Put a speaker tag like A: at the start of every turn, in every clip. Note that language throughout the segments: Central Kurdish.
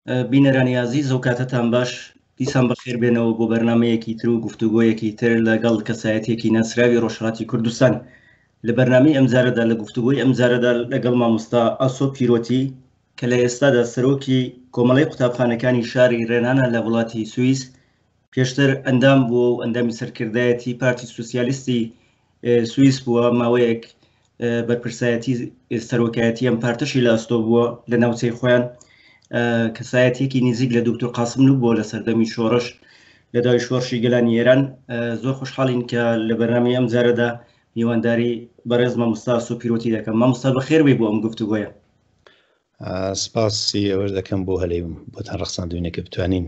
A: بینەرانی ئازیز ئەو کاتەتان باش دیسان بەخێر بێنەوە بۆ بەرنمەیەکی تر و گفتوگۆیەکی تر لەگەڵ کەسایەتێکی ناسراوی ڕۆژهەڵاتی کوردستان لە بەرنامەی ئەمجارەدا لە گفتوگۆی ئەمجارەدا لەگەڵ مامۆستا ئاسۆ پیرۆتی کە لە ئێستادا سەرۆکی کۆمەڵەی قوتابخانەکانی شاری ڕێنانە لە وڵاتی سوئیس پێشتر ئەندام بووە و ئەندامی سەرکردایەتی پارتی سوسیالیستی سوئیس بووە، ماوەیەک بەرپرسایەتی سەرۆکایەتی ئەم پارتەشی لە ئەستۆ بووە لە ناوچەی خۆیان. کەسایەتیەکی نزیک لە دکتۆر قاسملوو بووە لە سەردەمی شۆڕش لە دوای شۆڕشی گەلانی ئێران. زۆر خۆشحاڵین کە لە بەرنامەی ئەم جارەدا میوانداری بەڕێز مامۆستا ئاسۆ پیرۆتی دەکەم. مامۆستا بەخێر بێی بۆ ئەم گفتوگۆیە.
B: سپاسی ئێوەش دەکەم بۆ هەلەی بۆتان ڕەخساندوینە کە بتوانین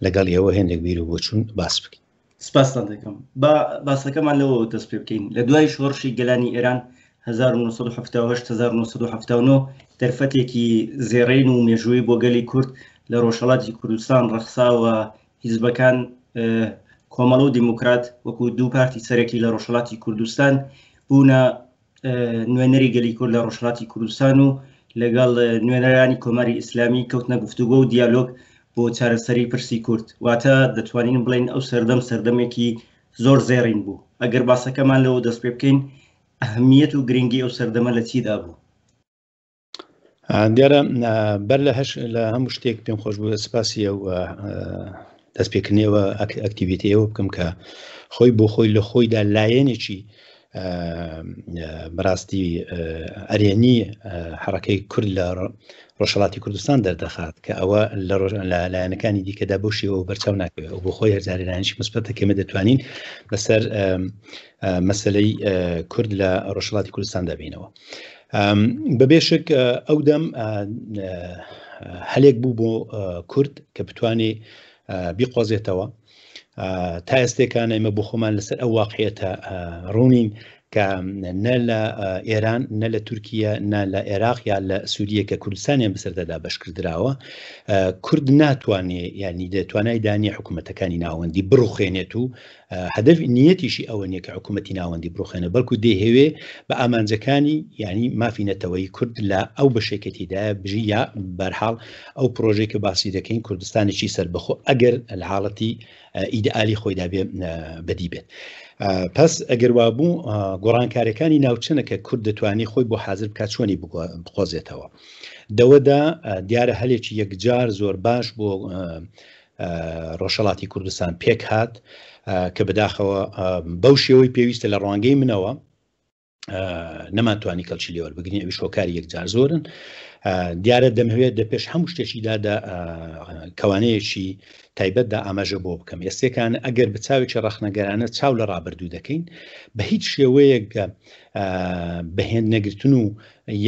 B: لەگەڵ ئێوە هێندێک بیر و بۆچوون باس بکەین.
A: سپاستان دەکەم. با باسەکەمان لەوەوە دەست پێ بکەین. لە دوای شۆڕشی گەلانی ئێران 1978 1979 دەرفەتێکی زێڕین و مێژوویی بۆ گەلی کورد لە ڕۆژهەڵاتی کوردستان ڕەخساوە، حیزبەکان کۆمەڵە و دیموکرات وەکو دوو پارتی سەرەکی لە ڕۆژهەڵاتی کوردستان بوونە نوێنەری گەلی کورد لە ڕۆژهەڵاتی کوردستان و لەگەڵ نوێنەرانی کۆماری ئیسلامی کەوتنە گفتوگۆ و دیالۆگ بۆ چارەسەری پرسی کورد. واتە دەتوانین بڵێین ئەو سەردەم سەردەمێکی زۆر زێڕین بوو. ئەگەر باسەکەمان لەوە دەست پێ بکەین ئەهمیەت و گرنگی ئەو سەردەمە لە چیدا بوو؟
B: دیارە بەر لە هەش لە هەموو شتێک پێم خۆش بوو سپاسی ئەو دەستپێکردنەوە ئەکتیڤیتیەوە بکەم کە خۆی بۆ خۆی لە خۆیدا لایەنێکی بەڕاستی ئەرێنی حڕەکەی کورد لە ڕۆژهڵاتی کوردستان دەردەخات کە ئەوە لە ڕۆژ لە لایەنەکانی دیکەدا بۆ شێوە بەرچاو ناکەوێت ئەو بۆ خۆی هەرجارێنانیش مثبەتە کەمە دەتوانین بەسەر مەسلەی کورد لە ڕۆژهڵاتی کوردستان دەبینەوە. بەبێشک ئەو دەم هەلێک بوو بۆ کورد کە بتوانێ بیقۆزێتەوە تا ئێستێکان ئێمە بۆ خۆمان لەسەر ئەو واقعەتە ڕوونین کە نە لە ئێران نە لە تورکیا نە لە عێراق یا لە سووریە کە کوردستانیان بەسەردەدا بەشکردراوە کورد ناتوانێ ینی دەتوانای دانیە حکوومەتەکانی ناوەندی بڕوخێنێت و هەدەف نیەتیشی ئەوە نیە کە حکوومەتی ناوەندی بڕوخێنێ بەڵکو دەیهەوێ بە ئامانجەکانی یانی مافی نەتەوەیی کورد لە ئەو بەشێک کە تێیدایە بژی یا بەرحاڵ ئەو پرۆژەی کە باسی دەکەین کوردستانێکی سەربەخۆ ئەگەر لە حاڵەتی ئیدئالی خۆیدا بێ بەدی بێت. پس ئەگەر وابوو گۆڕانکاریەکانی ناوچەنە کە کورد دەتوانێت خۆی بۆ حاضر بکات چۆنی بقۆزێتەوە. دەوەدا دیارە هەلێکی یەکجار زۆر باش بۆ ڕۆژهەڵاتی کوردستان پێک هات کە بەداخەوە بەو شێوەی پێویستە لە ڕوانگەی منەوە نەمانتوانی کەڵکی لێوەر بگرین ئەویش هۆکاری یەکجار زۆرن دیارە دەمەوێت دە پێش هەموو شتێکیدا دە کەوانەیەکی تایبەتدا ئاماژە بۆ بکەم ئێستێکان ئەگەر بە چاوێکی ڕەخنەگەرانە چاو لە ڕابردوو دەکەین بە هیچ شێوەیەک بەهێند نەگرتن و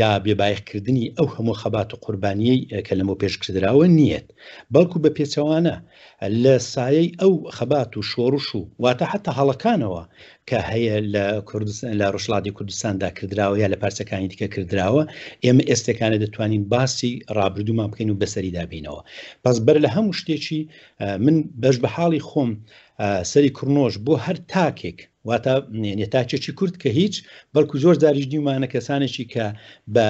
B: یا بێبایەخکردنی ئەو هەموو خەبات و قوربانیەی کە لەمەو پێش کردراوە نییەت، بەڵکو بە پێچەوانە لە سایەی ئەو خەبات و شۆڕش و واتە حەتا هەڵەکانەوە کە هەیە لە کوردستان لە ڕۆژهەڵاتی کوردستاندا کردراوە یا لە پارچەکانی دیکە کردراوە ئێمە ئێستێکانە دەتوانین باسی ڕابردوومان بکەین و بەسەریدا بینەوە. پس بەر لە هەموو شتێکی من بەش بە حاڵی خۆم سەری کڕنۆش بۆ هەر تاکێک واتە نێتاکێکی کورد کە هیچ بەڵکو زۆر جاریش دیومانە کەسانێکی کە بە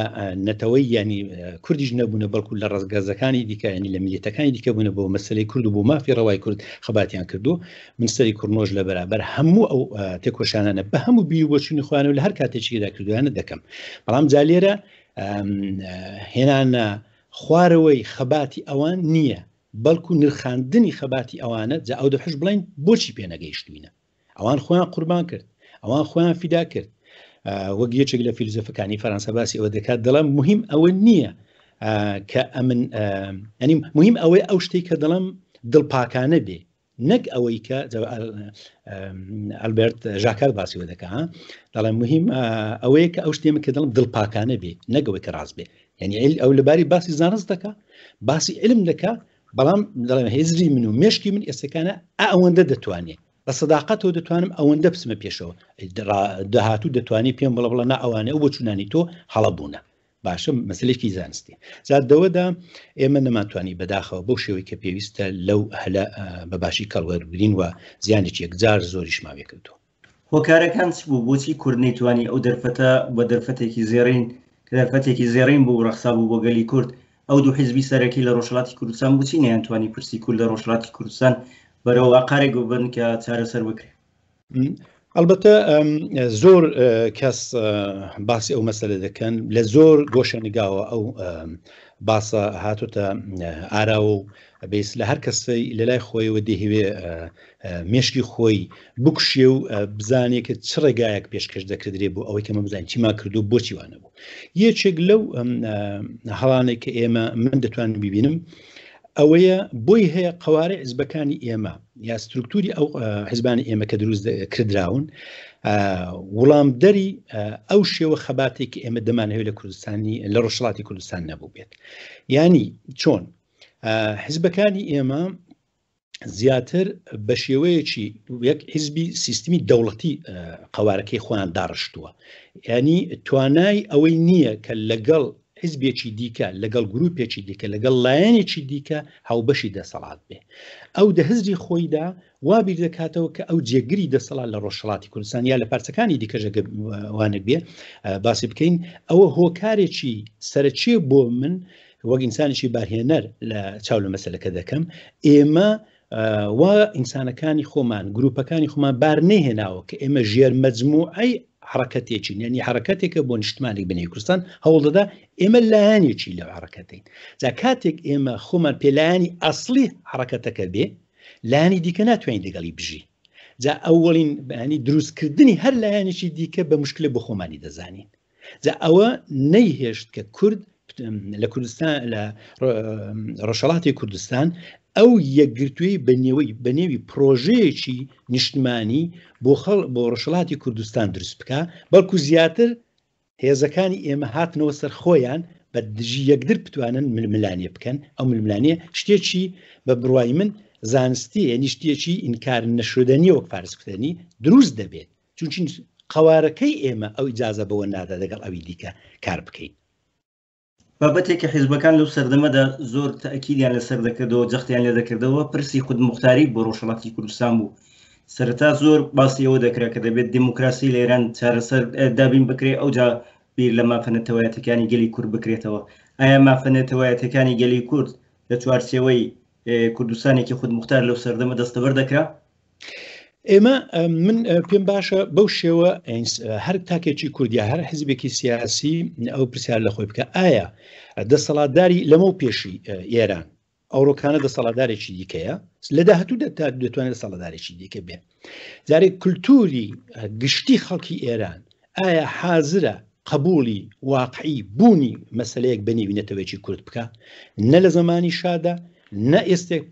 B: نەتەوەی ینی کوردیش نەبوونە بەڵکو لە ڕزگەزەکانی دیکە ینی لە میلەتەکانی دیکە بوونە بۆ مەسلەی کورد و بۆ مافی ڕەوای کورد خەباتیان کردو من سەری کوڕنۆژ لە بەرابەر هەموو ئەو تێکۆشانانە بە هەموو بیر و بۆچوونی خۆیان و لە هەر کاتێکیدا کردویانە دەکەم بەڵام جالێرە هێنانە خوارەوەی خەباتی ئەوان نییە بەڵکو نرخاندنی خەباتی ئەوانە جا ئەو دەحش بڵین بۆچی پێنەگەیشتوینە ئەوان خۆیان قوربان کرد ئەوان خۆیان فیدا کرد وەک یەکێک لە فیلزۆفەکانی فەرەنسا باسی ئەوە دەکات دەڵێم مهم ئەوە نییە کە ئەمن ئەنی مهم ئەوەی ئەو شتێک کە دەڵم دڵپاکانە بێ نەک ئەوەی کە ئەلبرت ژاکار باسیەوە دەکە دەڵێم مهم ئەوەیە کە ئەو شتێمە کە دڵم دڵپاکانە بێ نەگەوەی کە ڕاست بێ یعنی ئەو لەباری باسی زانست دەکا باسی علم دەکا بەڵام دەڵێم هزری من و مێشکی من ئێستەکانە ئەوەندە دەتوانێت بە سەداقەتەوە دەتوانم ئەوەندە بچمە پێشەوە داهاتوو دەتوانی پێم بڵە بڵە نا ئەوانە ئەو بۆچوونانی تۆ هەڵە بوونە باشە مەسلێکی زانستی جا دەوەدا ئێمە نەمانتوانی بەداخەوە بەو شێوەی کە پێویستە لەو هەلە بە باشی کەڵوەربگرین و زیانێکی یەکجار زۆریشمان وێکردووە.
A: هۆکارەکان چ بوو بۆچی کورد نەیتوانی ئەو دەرفەتە بە دەرفەتێکی زێڕین کە دەرفەتێکی زێڕین بوو ڕەخسابوو بۆ گەلی کورد. ئەو دوو حیزبی سەرەکی لە ڕۆژهەڵاتی کوردستان بۆچی نەیانتوانی پرسی کورد لە ڕۆژهەڵاتی کوردستان بەرەو ئاقارێک ببن کە چارەسەر بکرێت؟
B: ئەڵبەتە زۆر کەس باسی ئەو مەسەلە دەکەن لە زۆر گۆشە نگاوە ئەو باسە هاتوتە ئاراوە و بێس لە هەر کەسەی لە لای خۆیەوە دەیهەوێ مێشکی خۆی بکوشێ و بزانێ کە چ ڕێگایەک پێشکەش دەکردرێ بۆ ئەوەی کە مە بزانین چیمان کردو بۆچی وانە بوو یەکێک لەو هەڵانێک کە ئێمە من دەتوانم ببینم ئەوەیە بۆی هەیە قوارەی حزبەکانی ئێمە یا سترکتوری ئەو حزبانی ئێمە کە دروست کردراون وڵامدەری ئەو شێوە خەباتێک کە ئێمە دەمانەوێت لە کوردستانی لە ڕۆژهەڵاتی کوردستان نەبوو بێت ینی چۆن حزبەکانی ئێمە زیاتر بە شێوەیەکی یەک حزبی سیستمی دەوڵەتی قوارەکەی خۆیان داڕشتووە ینی توانای ئەوەی نییە کە لەگەڵ حزبێکی دیکە لەگەڵ گروپێکی دیکە لەگەڵ لایەنێکی دیکە هاوبەشی دەسەڵات بێ ئەو دە هزری خۆیدا وا بیر دەکاتەوە کە ئەو جێگری دەسەڵات لە ڕۆژهەڵاتی کوردستان یا لە پارچەکانی دیکەش ئەگەر وانە بێ باسی بکەین ئەوە هۆکارێکی سەرەکیە بۆ من وەک ئینسانێکی بارهێنەر لە چاو لە مەسەلەکە دەکەم ئێمە وا ئینسانەکانی خۆمان گروپەکانی خۆمان بار نەهێناوە کە ئێمە ژێر مەجموعەی حرەکەتێکین یعنی حرەکەتێکە بۆ نیشتمانێک بنێ کوردستان هەوڵدەدا ئێمە لایەنێکی لەو حرەکەتین جا کاتێک ئێمە خۆمان پێلایەنی ئەسڵی حرەکەتەکە بێ لایەنی دیکە ناتوانین لەگەڵی بژی جا ئەوەڵین بەیانی دروستکردنی هەر لایەنێکی دیکە بە مشکلە بۆ خۆمانی دەزانین جا ئەوە نەیهێشت کە کورد لە کوردستان لە ڕۆژهەڵاتی کوردستان ئەو یەکگرتووی بە نێوەی بە نێوی پرۆژەیەکی نیشتمانی بۆ خەڵ بۆ ڕۆژهەڵاتی کوردستان دروست بکە بەڵکو زیاتر هێزەکانی ئێمە هاتنەوە سەر خۆیان بە دژی یەکدر بتوانن ململانێ بکەن ئەو ململانێ شتێکی بە بڕوای من زانستی یعنی شتێکی ئینکار نەشدەنیە وەک فارس کوتەنی دروست دەبێت چونچین قەوارەکەی ئێمە ئەو ئیجازە بەوە نادا دەگەڵ ئەوی دیکە کار بکەین.
A: بابەتێک کە حیزبەکان لەو سەردەمەدا زۆر تەئکیدیان لەسەر دەکردەوە، جەختیان لێ دەکردەوە، پرسی خودموختاری بۆ ڕۆژهەڵاتی کوردستان بوو. سەرەتا زۆر باسی ئەوە دەکرا کە دەبێت دێموکراسی لە ئێران چارەسەر دابین بکرێ، ئەوجا بیر لە مافە نەتەوایەتیەکانی گەلی کورد بکرێتەوە. ئایا مافە نەتەوایەتیەکانی گەلی کورد لە چوارچێوەی کوردستانێکی خودموختار لەو سەردەمە دەستەبەر دەکرا؟
B: ئێمە من پێم باشە بەو شێوە هەر تاکێکی کوردیا هەر حزبێکی سیاسی ئەو پرسیار لە خۆی بکە ئایا دەسەڵاتداری لەمە و پێشی ئێران ئەوڕۆکانە دەسەڵاتدارێکی دیکەیە لە داهاتوو دەتوانێت دەسەڵاتدارێکی دیکە بێ جارێک کولتوری گشتی خەڵکی ئێران ئایا حازرە قبولی واقعی بوونی مەسلەیەک بە نێوی نەتەوەیەکی کورد بکە نە لە زمانی شادا نە ئێستێک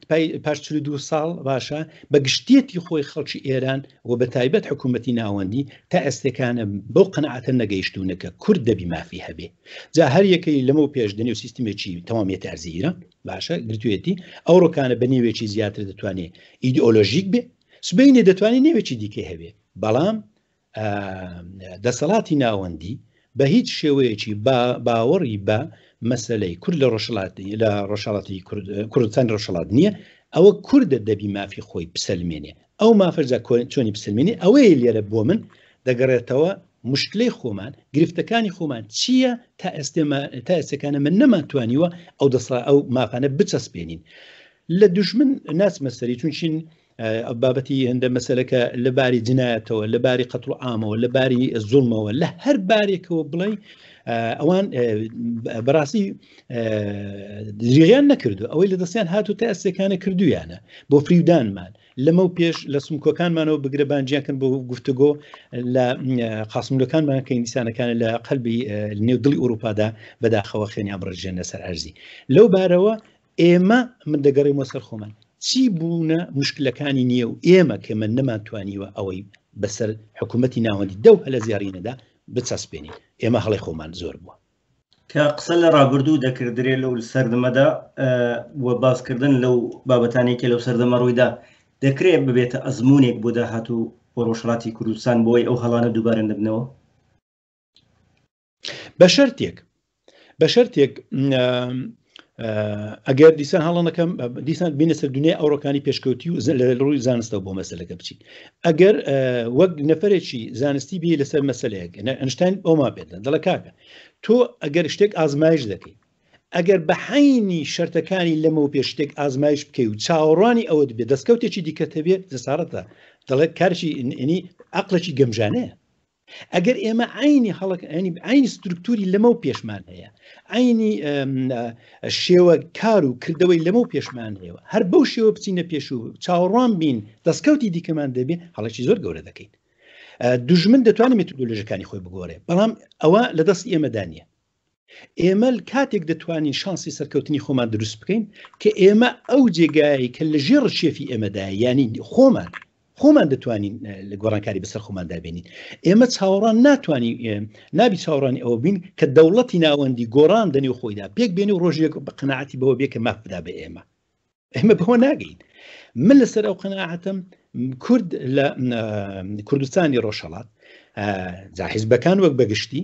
B: پاش 42 ساڵ باشە بە گشتیەتی خۆی خەڵکی ئێران و بە تایبەت حکوومەتی ناوەندی تا ئێستێکانە بەو قەنەعاتە نەگەیشتونە کە کورد دەبی مافی هەبێ جا هەر یەکەی لەمە پێش دەنێو سیستمێکی تەوامیەتی ئەرزی ئیران باشە گرتوێتی ئەوڕۆکانە بە نێوێکی زیاتر دەتوانێت ئیدئۆلۆژیک بێ سبینێ دەتوانێت نێوێکی دیکەی هەبێ بەڵام دەسەڵاتی ناوەندی بە هیچ شێوەیەکی باوەڕی بە مەسلەی کورد لە ڕۆژهەڵات لە ڕۆژهەڵاتی کوردستانی ڕۆژهەڵات نییە ئەوە کوردە دەبی مافی خۆی بسەلمێنێ ئەو مافەجا چۆنی بسەلمێنێ ئەوەیە لێرە بۆ من دەگەڕێتەوە مشکلەی خۆمان گرفتەکانی خۆمان چییە تا ئێستێمە تا ئێستەکانە من نەمانتوانیوە ئەو دەسڵا ئەو مافانە بچەسپێنین لە دوژمن ناچمە سەری چونچین بابەتی هێندە مەسەلەکە لە باری جنایەتەوە لە باری قەتڵ و عامەوە لە باری زوڵمەوە لە هەر بارێکەوە بڵێ ئەوان بەڕاستی دریغیان نەکردو ئەوەی لە دەستیان هاتو تا ئەستەکانە کردویانە بۆ فریودانمان لەمە و پێش لە سمکۆکانمانەوە بگرە بانجیان کەن بۆ گفتوگۆ لە قاسملەکانمان کە ئینسانەکان لە قەلبی نێو دڵی ئەوروپادا بەداخەوە خوێنیان بڕژێنە سەر ئەرزی لەو بارەوە ئێمە من دەگەڕێمەوە سەر خۆمان چی بوونە مشکلەکانی نییە و ئێمە کە من نەمانتوانیوە ئەوەی بەسەر حکوومەتی ناوەندی دەو هەلە زیاڕینەدا بچەسپێنین ئێمە هەڵی خۆمان زۆر بووە.
A: کە قسە لە ڕابردوو دەکردرێ لەو سەردەمەدا و باسکردن لەو بابەتانەی کە لەو سەردەمە ڕوویدا دەکرێت ببێتە ئەزموونێک بۆ داهاتوو بۆ ڕۆژهەڵاتی کوردستان بۆی ئەو هەڵانە دووبارە نەبنەوە؟
B: بە شەرتێک بە شەرتێک ئەگەر دیسان هەڵە نەکەم دیسان بینە سەر دنیای ئەوڕۆکانی پێشکەوتی و لە ڕووی زانستەوە بۆ مەسلەکە بچین ئەگەر وەک نەفرێکی زانستی بی لەسەر مەسلەیەک ئەنشتین ئەوما پێت دەڵێ کاکە تۆ ئەگەر شتێک ئازمایش دەکەی. ئەگەر بە حەینی شەرتەکانی لەمەو پێش شتێک ئازمایش بکەی و چاوەڕوانی ئەوەت بێ دەستکەوتێکی دیکەت هەبێ جەسارەتە دەڵێت کارێکی ینی عەقڵێکی گەمژانەیە. ئەگەر ئێمە عینی هەڵک ینی عینی سترکتوری لەمەو پێشمان هەیە عینی شێوە کار و کردەوەی لەمەو پێشمان هەیە هەر بەو شێوە بچینە پێش و چاوەڕوان بین دەستکەوتی دیکەمان دەبێ هەڵێکی زۆر گەورە دەکەین. دوژمن دەتوانێت مێتۆدۆلۆژەکانی خۆی بگۆڕێ بەڵام ئەوە لە دەستی ئێمەدا نییە. ئێمە کاتێک دەتوانین شانسی سەرکەوتنی خۆمان دروست بکەین کە ئێمە ئەو جێگایەی کە لە ژێر ڕکێفی ئێمەدایە یانی خۆمان خۆمان دەتوانین لە گۆڕانکاری بەسەر خۆماندا بێنین ئێمە چاوەڕان ناتوانین نابی چاوەڕانی ئەوە بین کە دەوڵەتی ناوەندی گۆڕان دەنێو خۆیدا پێک بێنێ و ڕۆژێک بە قەناعەتی بەوە بێ کە ماف بدا بە ئێمە ئێمە بەوە ناگەین من لەسەر ئەو قەناعەتم کورد لە کوردستانی ڕۆژهەڵات جا حیزبەکان وەک بەگشتی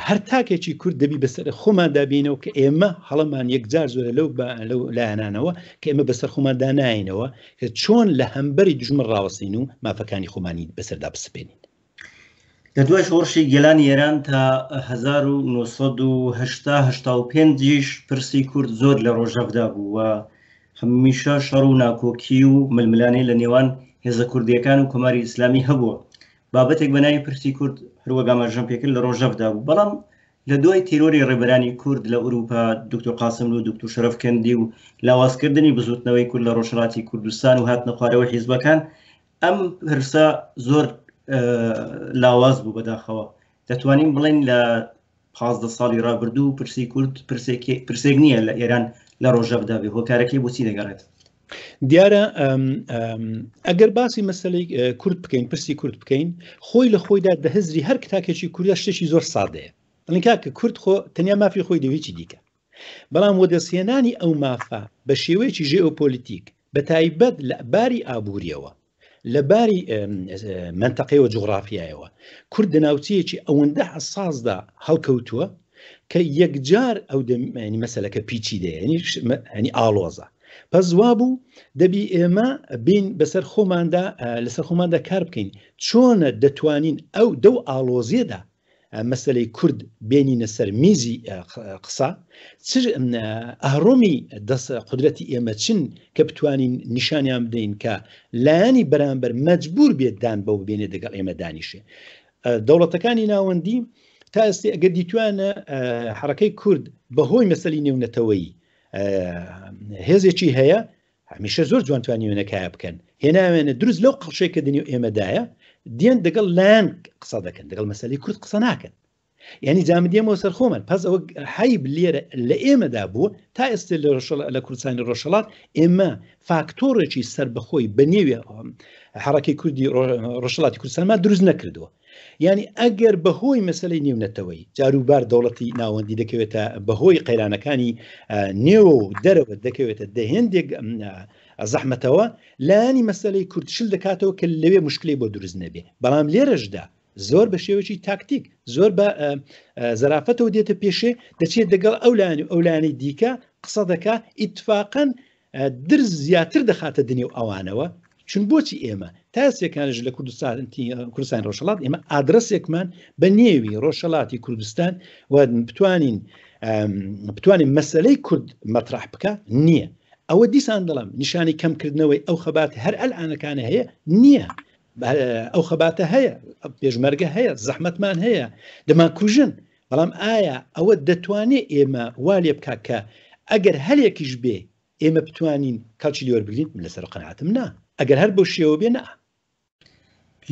B: هەر تاکێکی کورد دەبی بەسەر خۆماندا بینەوە کە ئێمە هەڵەمان یەکجار زۆرە لەو لەو لایەنانەوە کە ئێمە بەسەر خۆماندا ناینەوە کە چۆن لە هەمبەری دژمن ڕاوەستین و مافەکانی خۆمانی بەسەردا بسپێنین.
A: لە دوای شۆڕشی گەلانی ئێران تا 1970 85 یش پرسی کورد زۆر لە ڕۆژەڤدا بوو و هەمیشە شەڕ و ناکۆکی و ململانێ لە نێوان هێزە کوردییەکان و کۆماری ئیسلامی هەبووە. بابەتێک بە ناوی پرسی کورد هەروەک ئاماژەم پێکرد لە ڕۆژەڤدا بوو، بەڵام لە دوای تیرۆری ڕێبەرانی کورد لە ئورووپا، دوکتور قاسملوو، دوکتور شەرەفکەندی و لاوازکردنی بزووتنەوەی کورد لە ڕۆژهەڵاتی کوردستان و هاتنە خوارەوەی حیزبەکان، ئەم پرسە زۆر لاواز بوو بەداخەوە دەتوانین بڵێن لە 15 ساڵی ڕابردوو پرسی کورد پرسێک نییە لە ئێران لە ڕۆژەڤدا بێ هۆکارەکەی بۆچی دەگەڕێت؟
B: دیارە ئەگەر باسی مەسلەی کورد بکەین پرسی کورد بکەین خۆی لە خۆیدا دەهزری هەر کتاکێکی کوردە شتێکی زۆر سادەیە ئەڵێن کاکە کورد خۆ تەنیا مافی خۆی دەوێت هیچی دیکە بەڵام وەدەستهێنانی ئەو مافە بە شێوەیەکی ژێئۆپۆلیتیک بە تایبەت لە باری ئابووریەوە لە باری مەنتەقەیەوە جوغرافیایەوە کورد لە ناوچەیەکی ئەوەندە حەساسدا هەڵکەوتووە کە یەکجار ئەو ینی مەسەلەکە پیچیدەیە ینی ئاڵۆزە پس وابوو دەبی ئێمە بین بەسەر خۆماندا لەسەر خۆماندا کار بکەین چۆنە دەتوانین ئەو دەو ئاڵۆزیەدا مەسەلەی کورد بێنینە سەر میزی قسە، چ ئەهڕۆمی دەست قودرەتی ئێمە چن کە بتوانین نیشانیان بدەین کە لایەنی بەرامبەر مەجبور بێت دان بەوە بێنێ دەگەڵ ئێمە دانیشێ. دەوڵەتەکانی ناوەندی تا ئێستا ئەگەر دیتوانە حەڕەکەی کورد بەهۆی مەسەلی نێونەتەوەیی هێزێکی هەیە هەمیشە زۆر جوان توانیوێنە کایە بکەن هێناوێنە دروست لەو قەڵشەی کە دنیو ئێمەدایە دێن دەگەڵ لایەن قسە دەکەن دەگەڵ مەسەلەی کورد قسە ناکەن یعنی جا من دێمەوە سەر خۆمان پس ئەوە حەیب لێرە لە ئێمەدا بووە تا ئێستا لە لە کوردستانی ڕۆژهەڵات ئێمە فاکتۆڕێکی سەربەخۆی بە نێوی حەڕەکەی کوردی ڕۆژهەڵاتی کوردستانمان دروست نەکردووە یانی ئەگەر بەهۆی مەسەلەی نێونەتەوەیی جاروبار دەوڵەتی ناوەندی دەکەوێتە بەهۆی قەیرانەکانی نێوە و دەرەوە دەکەوێتە دەهێندێک زەحمەتەوە لایەنی مەسەلەی کورد شل دەکاتەوە کە لەوێ مشکلی بۆ دروست نەبێ بەڵام لێرەشدا زۆر بە شێوەی تاکتیک زۆر بە زەرافەتەوە دێتە پێشێ دەچێت دەگەڵ ئەو لایەن و ئەو لایەنەی دیکە قسە دەکا ئیتفاقەن درز زیاتر دەخاتە دنێو ئەوانەوە چون بۆچی ئێمە تا سێکانش لە کوردستان کوردستان ڕۆژهەڵات ئێمە ئادرەسێکمان بە نێوی ڕۆژهەڵاتی کوردستان و بتوانین بتوانین مەسلەی کورد مەطرح بکە نییە ئەوە دیسان دەڵم نیشانی کەمکردنەوەی ئەو خەبات هەر ئەلعانەکانە هەیە نییە ئەو خەباتە هەیە پێشمەرگە هەیە زەحمەتمان هەیە دەمانکوژن بەڵام ئایا ئەوە دەتوانێ ئێمە وا لێ بکا کە ئەگەر هەلێکیش بێ ئێمە بتوانین کەڵکی لێ وەربگرین؟ من لەسەر قەناعەتم نا. ئەگەر هەر بەو شێوە بێ نا.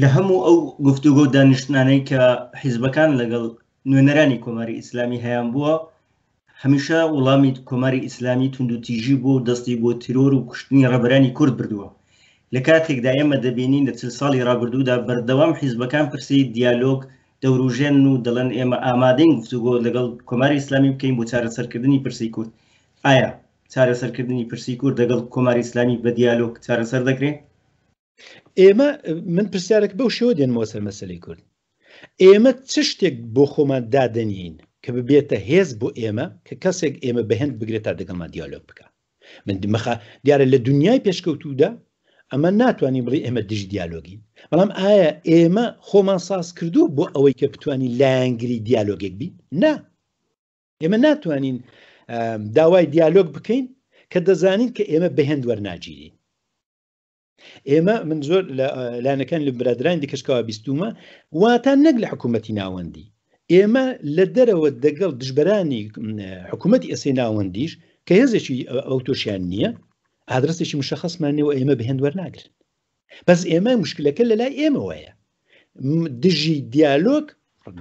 A: لە هەموو ئەو گفتوگۆ و دانیشتنانەی کە حیزبەکان لەگەڵ نوێنەرانی کۆماری ئیسلامی هەیانبووە، هەمیشە وڵامی کۆماری ئیسلامی توندوتیژی بووە و دەستی بۆ تیرۆر و کوشتنی ڕێبەرانی کورد بردووە. لە کاتێکدا ئێمە دەبینین لە 40 ساڵی ڕابردوودا بەردەوام حیزبەکان پرسی دیالۆگ دەوروژێنن و دەڵێن ئێمە ئامادەین گفتوگۆ لەگەڵ کۆماری ئیسلامی بکەین بۆ چارەسەرکردنی پرسی کورد. ئایا چارەسەرکردنی پرسی کورد لەگەڵ کۆماری ئیسلامی بە دیالۆگ چارەسەر دەکرێت؟
B: ئێمە من پرسیارێک بەو شێوە دێنمەوە سەر مەسەلەی کورد. ئێمە چ شتێک بۆ خۆمان دادەنین کە ببێتە هێز بۆ ئێمە کە کەسێک ئێمە بە هێند بگرێت تا دەگەڵمان دیالۆگ بکا؟ من مخا دیارە لە دنیای پێشکەوتوودا ئەمە ناتوانین بڵێ ئێمە دژی دیالۆگین، بەڵام ئایا ئێمە خۆمان ساز کردووە بۆ ئەوەی کە بتوانین لایەنگری دیالۆگێک بین؟ نا. ئێمە ناتوانین داوای دیالۆگ بکەین کە دەزانین کە ئێمە بەهێند وەرناگیرین. ئێمە من زۆر لە لایەنەکان لە برادرانی دیکەشکەوە بیستومە واتە نەک لە حکوومەتی ناوەندی ئێمە لە دەرەوە دەگەڵ دژبەرانی حکوومەتی ئێسەی ناوەندیش کە هێزێکی ئەوتۆشیان نییە ئادرسێکی مشخصمان نیوە ئێمە بەهێند وەرناگرن بەس ئێمە مشکلەکە لە لای ئێمەوەیە دژی دیالۆگ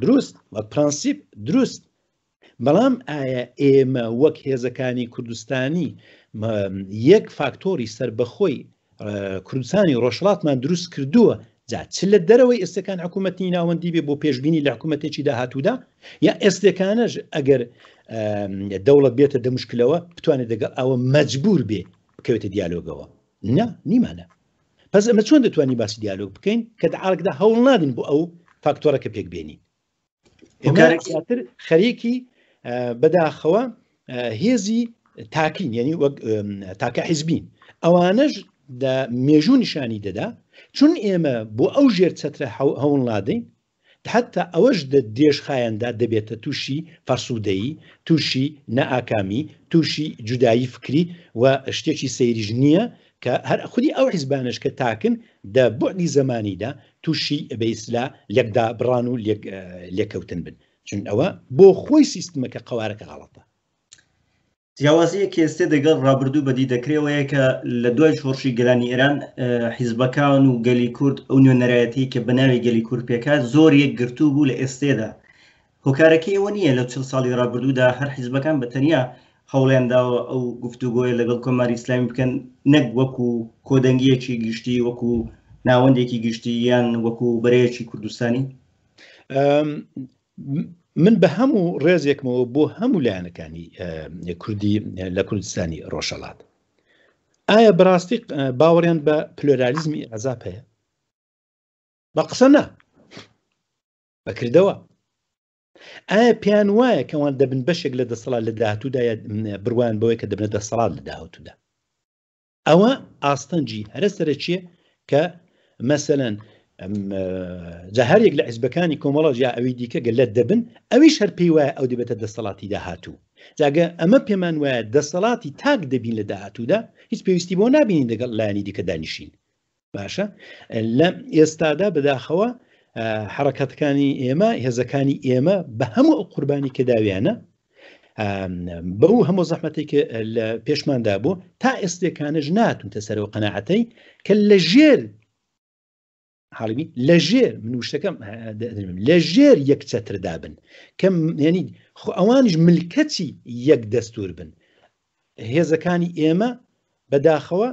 B: دروست وەک پرەنسیپ دروست بەڵام ئایا ئێمە وەک هێزەکانی کوردستانی یەک فاکتۆری سەربەخۆی کوردستانی ڕۆژهەڵاتمان دروست کردووە جا چ لە دەرەوەی ئێستەکان حکوومەتی ناوەندی بێ بۆ پێشبینی لە حکوومەتێکی داهاتوودا یا ئێستەکانەش ئەگەر دەوڵەت بێتە دەمشکلەوە بتوانێت دەگەڵ ئەوە مەجبور بێ بکەوێتە دیالۆگەوە نا نیمانە پس ئەمە چۆن دەتوانین باسی دیالۆگ بکەین کە دەعاڵکدا هەوڵ نادین بۆ ئەو فاکتۆرەکە پێک بێنین زیاتر خەریکی بەداخەوە هێزی تاکین یعنی وەک تاکە حیزبین ئەوانەش لە مێژوو نیشانی دەدا چون ئێمە بۆ ئەو ژێر چەترە هەوڵ نادەین حتا ئەوەش دە درێژخایەندا دەبێتە تووشی فەرسوودەیی تووشی نائاکامی تووشی جودایی فکری و شتێکی سەیریش نییە کە هەر خودی ئەو حیزبانەش کە تاکن دە بوعدی زەمانیدا تووشی بە ئیسلا لێکدابڕان و لێکەوتن بن چون ئەوە بۆ خۆی سیستمەکە قەوارەکە غەڵەتە.
A: جیاوازییەک ئێستێ دەگەڵ ڕابردوو بەدی دەکرێ ئەوەیە کە لە دوای شۆڕشی گەلانی ئێران حیزبەکان و گەلی کورد ئەو نوێنەرایەتی کە بە ناوی گەلی کورد پێکهات زۆر یەکگرتوو بوو لە ئێستێدا هۆکارەکەی ئەوە نییە لە 40 ساڵی ڕابردوودا هەر حیزبەکان بە تەنیا هەوڵیان داوە ئەو گفتوگۆیە لەگەڵ کۆماری ئیسلامی بکەن نەک وەکو کۆدەنگیەکی گشتی وەکو ناوەندێکی گشتی یان وەکو بەرەیەکی کوردستانی؟
B: من بە هەموو ڕێزێکمەوە بۆ هەموو لایەنەکانی کوردی لە کوردستانی ڕۆژهەڵات ئایا بەڕاستی باوەڕیان بە پلۆرالیزمی ئەحزاب هەیە؟ بە قسە نا بەکردەوە ئایا پێیان وایە کەوان دەبن بەشێک لە دەسەڵات لە داهاتوودا یا بڕوایان بەوەی کە دەبنە دەسەڵات لە داهاتوودا ئەوە ئاستەنگی هەرە سەرەکیە کە مەسەلەن جا هەر یەک لە حزبەکانی کۆمەڵەش یا ئەوی دیکە گەلەت دەبن ئەویش هەر پێی وایە ئەو دەبێتە دەسەڵاتی داهاتوو جاگە ئەمە پێمان وایە دەسەڵاتی تاک دەبین لە داهاتوودا هیچ پێویستی بۆ نابینین دەگەڵ لایەنی دیکە دانیشین باشە لە ئێستادا بەداخەوە حرەکەتەکانی ئێمە هێزەکانی ئێمە بە هەموو ئەو قوربانی کە داویانە بەو هەموو زەحمەتێک کە لە پێشماندا بوو تا ئێستێکانەش ناتونتە سەرەوە قەناعەتەی کە لە ژێر حاڵبی لە ژێر من وشتەکەم لە ژێر یەک چەتردا بن کە ینی خۆ ئەوانیش ملکەچی یەک دەستور بن هێزەکانی ئێمە بەداخەوە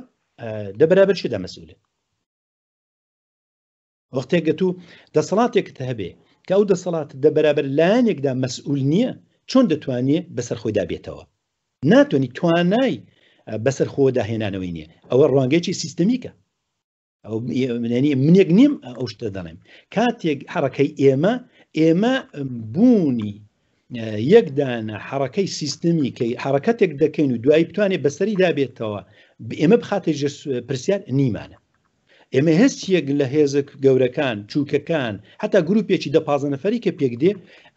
B: دە بەرابەر چێدا مەسئولن وەختێک گەتوو دەسەڵاتێکت هەبێ کە ئەو دەسەڵات دە بەرابەر لایەنێکدا مەسئول نییە چۆن دەتوانێ بەسەر خۆیدا بێتەوە ناتوانانی توانای بەسەر خۆدا هێنانەوەی نییە ئەوە ڕوانگەیەکی سیستەمیکە ئەو منێک نیم ئەو شتە دەڵێم کاتێک حڕەکەی ئێمە ئێمە بوونی یەکدانە حڕەکەی سیستمی کە حرەکەتێک دەکەین و دوایی بتوانێت بەسەریدا بێتەوە ئێمە بخاتە پرسیار نیمانە ئێمە هێچ یەک لە هێزە گەورەکان، چووکەکان، هەتا گروپێکی دە پازدە نەفەری کە پێک دێ،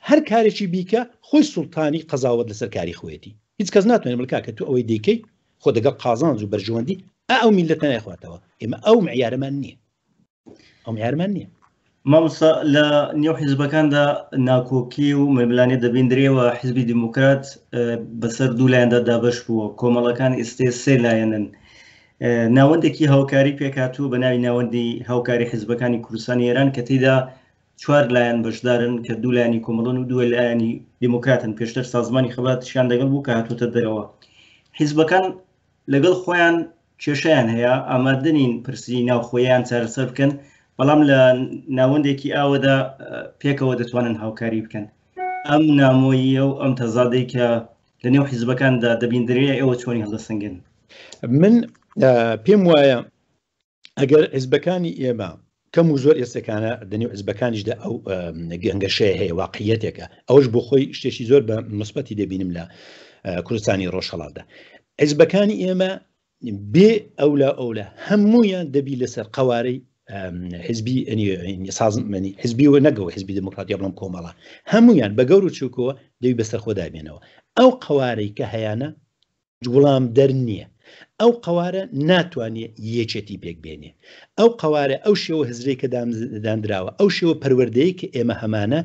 B: هەر کارێکی بیکا، خۆی سوڵتانی قەزاوەت لەسەر کاری خۆیەتی. هیچ کەس ناتوانێ بڵێ کاکە تۆ ئەوەی دەیکەی، خۆ دەگەڵ قازانج و بەرژەوەندی ئا ئەو میللەتە نایخواتەوە. ئێمە ئەو معیارەمان نییە. ئەو معیارمان نییە.
A: مامۆستا لە نێو حیزبەکاندا ناکۆکی و ململانێ دەبیندرێ و حیزبی دیموکرات بەسەر دوو لایەندا دابەش بووە، کۆمەڵەکان ئیستێ سێ لایەنن. ناوەندێکی هاوکاری پێکهاتووە بە ناوی ناوەندی هاوکاری حیزبەکانی کوردستانی ئێران کە تێیدا چوار لایەن بەشدارن کە دوو لایەنی کۆمەڵن و دوو لایەنی دیموکراتن پێشتر سازمانی خەباتیشیان لەگەڵ بوو کە هاتووەتە دەرەوە حیزبەکان لەگەڵ خۆیان کێشەیان هەیە ئامادە نین پرسی ناوخۆیان چارەسەر بکەن بەڵام لە ناوەندێکی ئاوەدا پێکەوە دەتوانن هاوکاری بکەن ئەم نامۆییە و ئەم تەزادەی کە لە نێو حیزبەکاندا دەبیندرێ ئێوە چۆنی هەڵدەسەنگێن؟
B: من پێم وایە ئەگەر حیزبەکانی ئێمە کەم و زۆر ئێستەکانە دەنێو حزبەکانیشدا ئەو گەنگەشەیە هەیە واقعیەتێکە ئەوەش بۆ خۆی شتێکی زۆر بە مثبەتی دەبینم لە کوردستانی ڕۆژهەڵاتدا حزبەکانی ئێمە بێ ئەولا ئەولا هەمویان دەبی لەسەر قوارەی حزبی سازمانی حزبی و نەگەوە حزبی دموکراتی بڵم کۆمەڵە هەمویان بە گەور و چووکەوە دەوی بەسەر خۆدا بێنەوە ئەو قوارەی کە هەیانە وڵام دەر نییە ئەو قوارە ناتوانێت یەکێتی پێک بێنێ ئەو قوارە ئەو شێوە هزرەی کە داندراوە ئەو شێوە پەروەردەیە کە ئێمە هەمانە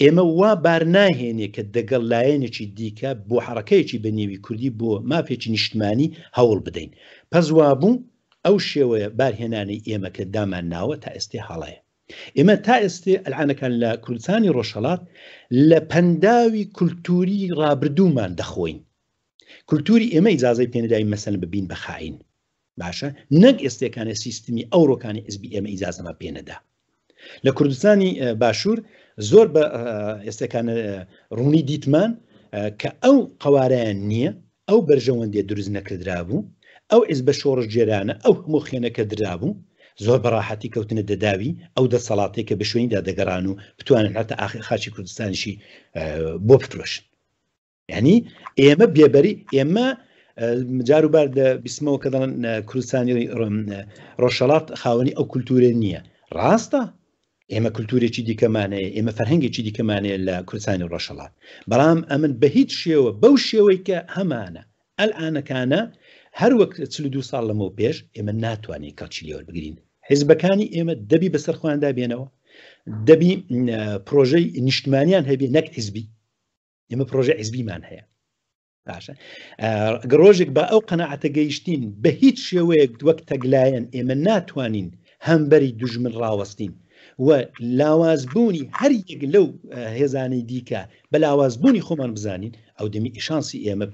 B: ئێمە وا بار ناهێنێ کە دەگەڵ لایەنێکی دیکە بۆ حەڕەکەیەکی بە نێوی کوردی بۆ مافێکی نیشتمانی هەوڵ بدەین. پەس وابوو ئەو شێوەیە بارهێنانەی ئێمە کە دامان ناوە تا ئێستێ هەڵەیە. ئێمە تا ئێستێ ئەلعانەکان لە کوردستانی ڕۆژهەڵات لە پەنداوی کولتووری ڕابردوومان دەخۆین. کولتووری ئێمە ئیجازەی پێنەداوین مەسەلەن ببین بە خائین. باشە نەک ئێستێکانە سیستمی ئەوڕۆکانی حزبی ئێمە ئیجازەمان پێ نەدا. لە کوردستانی باشوور زۆر بە ئێستەکانە ڕوونی دیتمان کە ئەو قوارەیان نییە ئەو بەرژەوەندیە دروست نەکردرابوو ئەو عیزبە شۆڕشگێرانە ئەو هەموو خوێنەکە درابوو زۆر بە ڕاحەتی کەوتنە دەداوی ئەو دەسەڵاتێک کە بە شوێنیدا دەگەڕان و بتوانن هەتا ئاخر خاچی کوردستانیشی بۆ بفرۆشن یعنی ئێمە بێبەری ئێمە جاروبار بیسمەوە کە دەڵێن کوردستانی ڕۆژهەڵات خاوەنی ئەو کولتورە نییە ڕاستە ئێمە کولتورێکی دیکەمانەیە ئێمە فەرهەنگێکی دیکەمانەیە لە کوردستانی ڕۆژهەڵات بەڵام ئەمن بە هیچ شێوە بەو شێوەی کە هەمانە ئەلئانەکانە هەر وەک 42 ساڵ لەمەو پێش ئێمە ناتوانین کەڵکی لێوەربگرین حیزبەکانی ئێمە دەبی بەسەر خۆیاندا بێنەوە دەبی پرۆژەی نیشتمانیان هەبێ نەک حیزبی ئێمە پرۆژە حیزبیمان هەیە باشە گەر ڕۆژێک بە ئەو قەناعەتە گەیشتین بە هیچ شێوەیەک وەک تەگلایەن ئێمە ناتوانین هەمبەری دوژمن ڕاوەستین و لاوازبوونی هەر یەک لەو هێزانەی دیکە بە لاوازبوونی خۆمان بزانین ئەو دەمی ئیشانسی ئێمە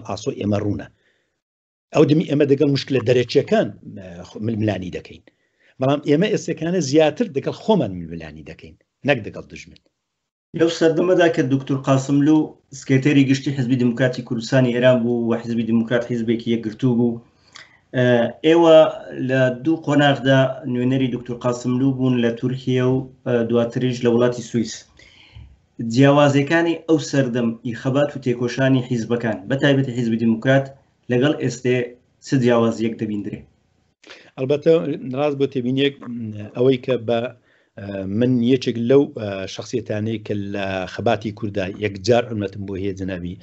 B: ئاسۆ ئێمە ڕوونە ئەو دەمی ئێمە دەگەڵ مشکلە دەرەکیەکان ململانی دەکەین بەڵام ئێمە ئێستەکانە زیاتر دەگەڵ خۆمان ململانی دەکەین نەک دەگەڵ دژمن
A: لەو سەردەمەدا کە دوکتور قاسملوو سکرتێری گشتی حزبی دیموکراتی کوردستانی ئێران بوو و حزبی دیموکرات حیزبێکی یەکگرتوو بوو، ئێوە لە دوو قۆناغدا نوێنەری دوکتور قاسملوو بوون لە تورکیە و دواتریش لە وڵاتی سوئیس. جیاوازیەکانی ئەو سەردەم ی خەبات و تێکۆشانی حیزبەکان بە تایبەتی حیزبی دیموکرات لەگەڵ ئێستێ چ جیاوازیەک دەبیندرێ؟
B: ئەلبەتە ڕاست بۆ تێبینیەک ئەوەی کە بە من یەکێک لەو شخصیتانەی کە لە خەباتی کووردا یەکجار حرمەتم بۆ هەیە جەنابی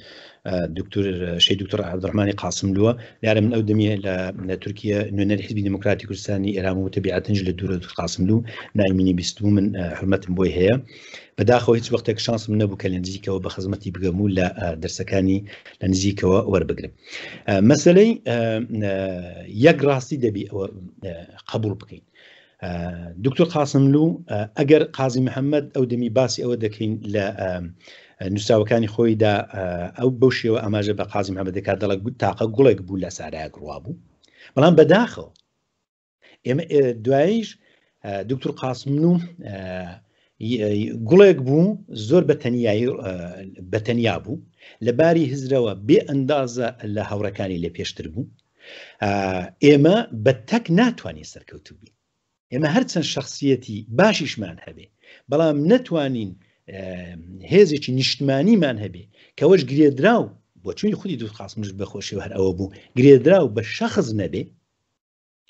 B: دکتور شەی دکتۆر عبدالرحمانی قاسملووە دیارە من ئەو دەمیە لە تورکیا نوێنەری حزبی دموکراتی کوردستانی ئێران و تەبیعەتنج لە دوورە دکتۆر قاسملوو نایمینی بیستبوو من حرمەتم بۆی هەیە بەداخەوە هیچ وەختێک شانسم نەبوو کە لە نزیکەوە بە خزمەتی بگەم و لە دەرسەکانی لە نزیکەوە وەربگرم مەسلەی یەک ڕاستی دەبی ئەوە قبول بکەین دکتۆر قاسملوو ئەگەر قازی محەممەد ئەو دەمی باسی ئەوە دەکەین لە نووسراوەکانی خۆیدا ئەو بەو شێوە ئاماژە بە قازی محەممەد دەکات دەڵێ تاقە گوڵێک بوو لە سارایەک ڕوا بوو بەڵام بەداخەوە ئێمە دواییش دکتور قاسملوو گوڵێک بوو زۆر بە تەنیایی بە تەنیا بوو لە باری هزرەوە بێ ئەندازە لە هاوڕەکانی لە پێشتر بوو ئێمە بە تەک ناتوانین سەرکەوتوو بین ئێمە هەرچەند شخصیەتی باشیشمان هەبێ بەڵام نەتوانین هێزێکی نیشتمانیمان هەبێ کەوەش گرێدراو بۆچوونی خودی دوو قاسمش بەخۆشی هەر ئەوە بوو گرێدراو بە شەخص نەبێ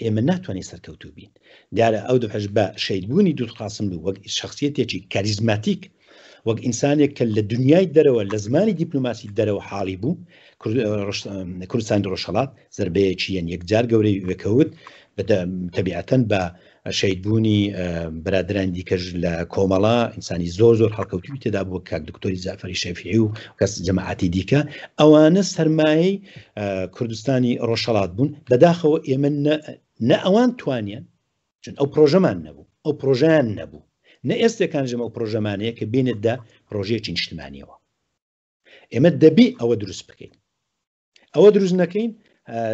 B: ئێمە ناتوانین سەرکەوتوو بین. دیارە ئەو دەفعەش بە شەهیدبوونی دوکتور قاسملوو وەک شەخسییەتێکی کاریزماتیک، وەک ئینسانێک کە لە دنیای دەرەوە لە زمانی دیپلۆماسی دەرەوە حاڵی بوو، کوردستانی ڕۆژهەڵات زەربەیەکی یەن یەکجار گەورەی وێکەوت، تەبیعەتەن بە شەهیدبوونی برادەرانی دیکەش لە کۆمەڵە ئینسانی زۆر زۆر هەڵکەوتووی تێدا بوو کاک دکتۆری جەعفەری شەفیعی و کەس جەماعەتی دیکە ئەوانە سەرمایەی کوردستانی ڕۆژهەڵات بوون بەداخەوە ئێمە نە ئەوان توانیان چون ئەو پرۆژەمان نەبوو ئەو پرۆژیان نەبوو نە ئێستێکان ژەمە ئەو پرۆژەمانەیە کە بینێتدا پرۆژەیەکی نیشتمانیەوە ئێمە دەبی ئەوە دروست بکەین ئەوە دروست نەکەین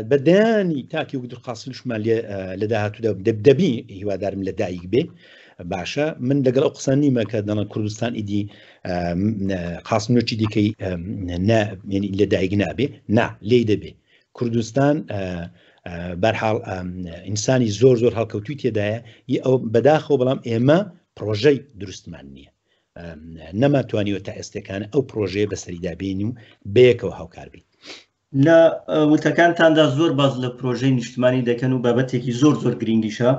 B: بە دەیانی تاکی وەک قاسلشمان لێ لە داهاتوودا دەبی هیوادارم لە دایک بێ باشە من لەگەڵ ئەو قسە نیمە کە دەڵێن کوردستان ئیدی قاسملۆکی دیکەی لە دایک نابێ نا لێی دەبێ کوردستان بەرحاڵ ئینسانی زۆر زۆر هەڵکەوتوی تێدایە ئەو بەداخەوە بەڵام ئێمە پرۆژەی دروستمان نییە نەمانتوانیوە تا ئێستێکانە ئەو پرۆژەیە بەسەریدا بێین و بەیەکەوە هاوکار بین.
A: لە وتەکانتاندا زۆر باس لە پرۆژەی نیشتمانی دەکەن و بابەتێکی زۆر زۆر گرینگیشە.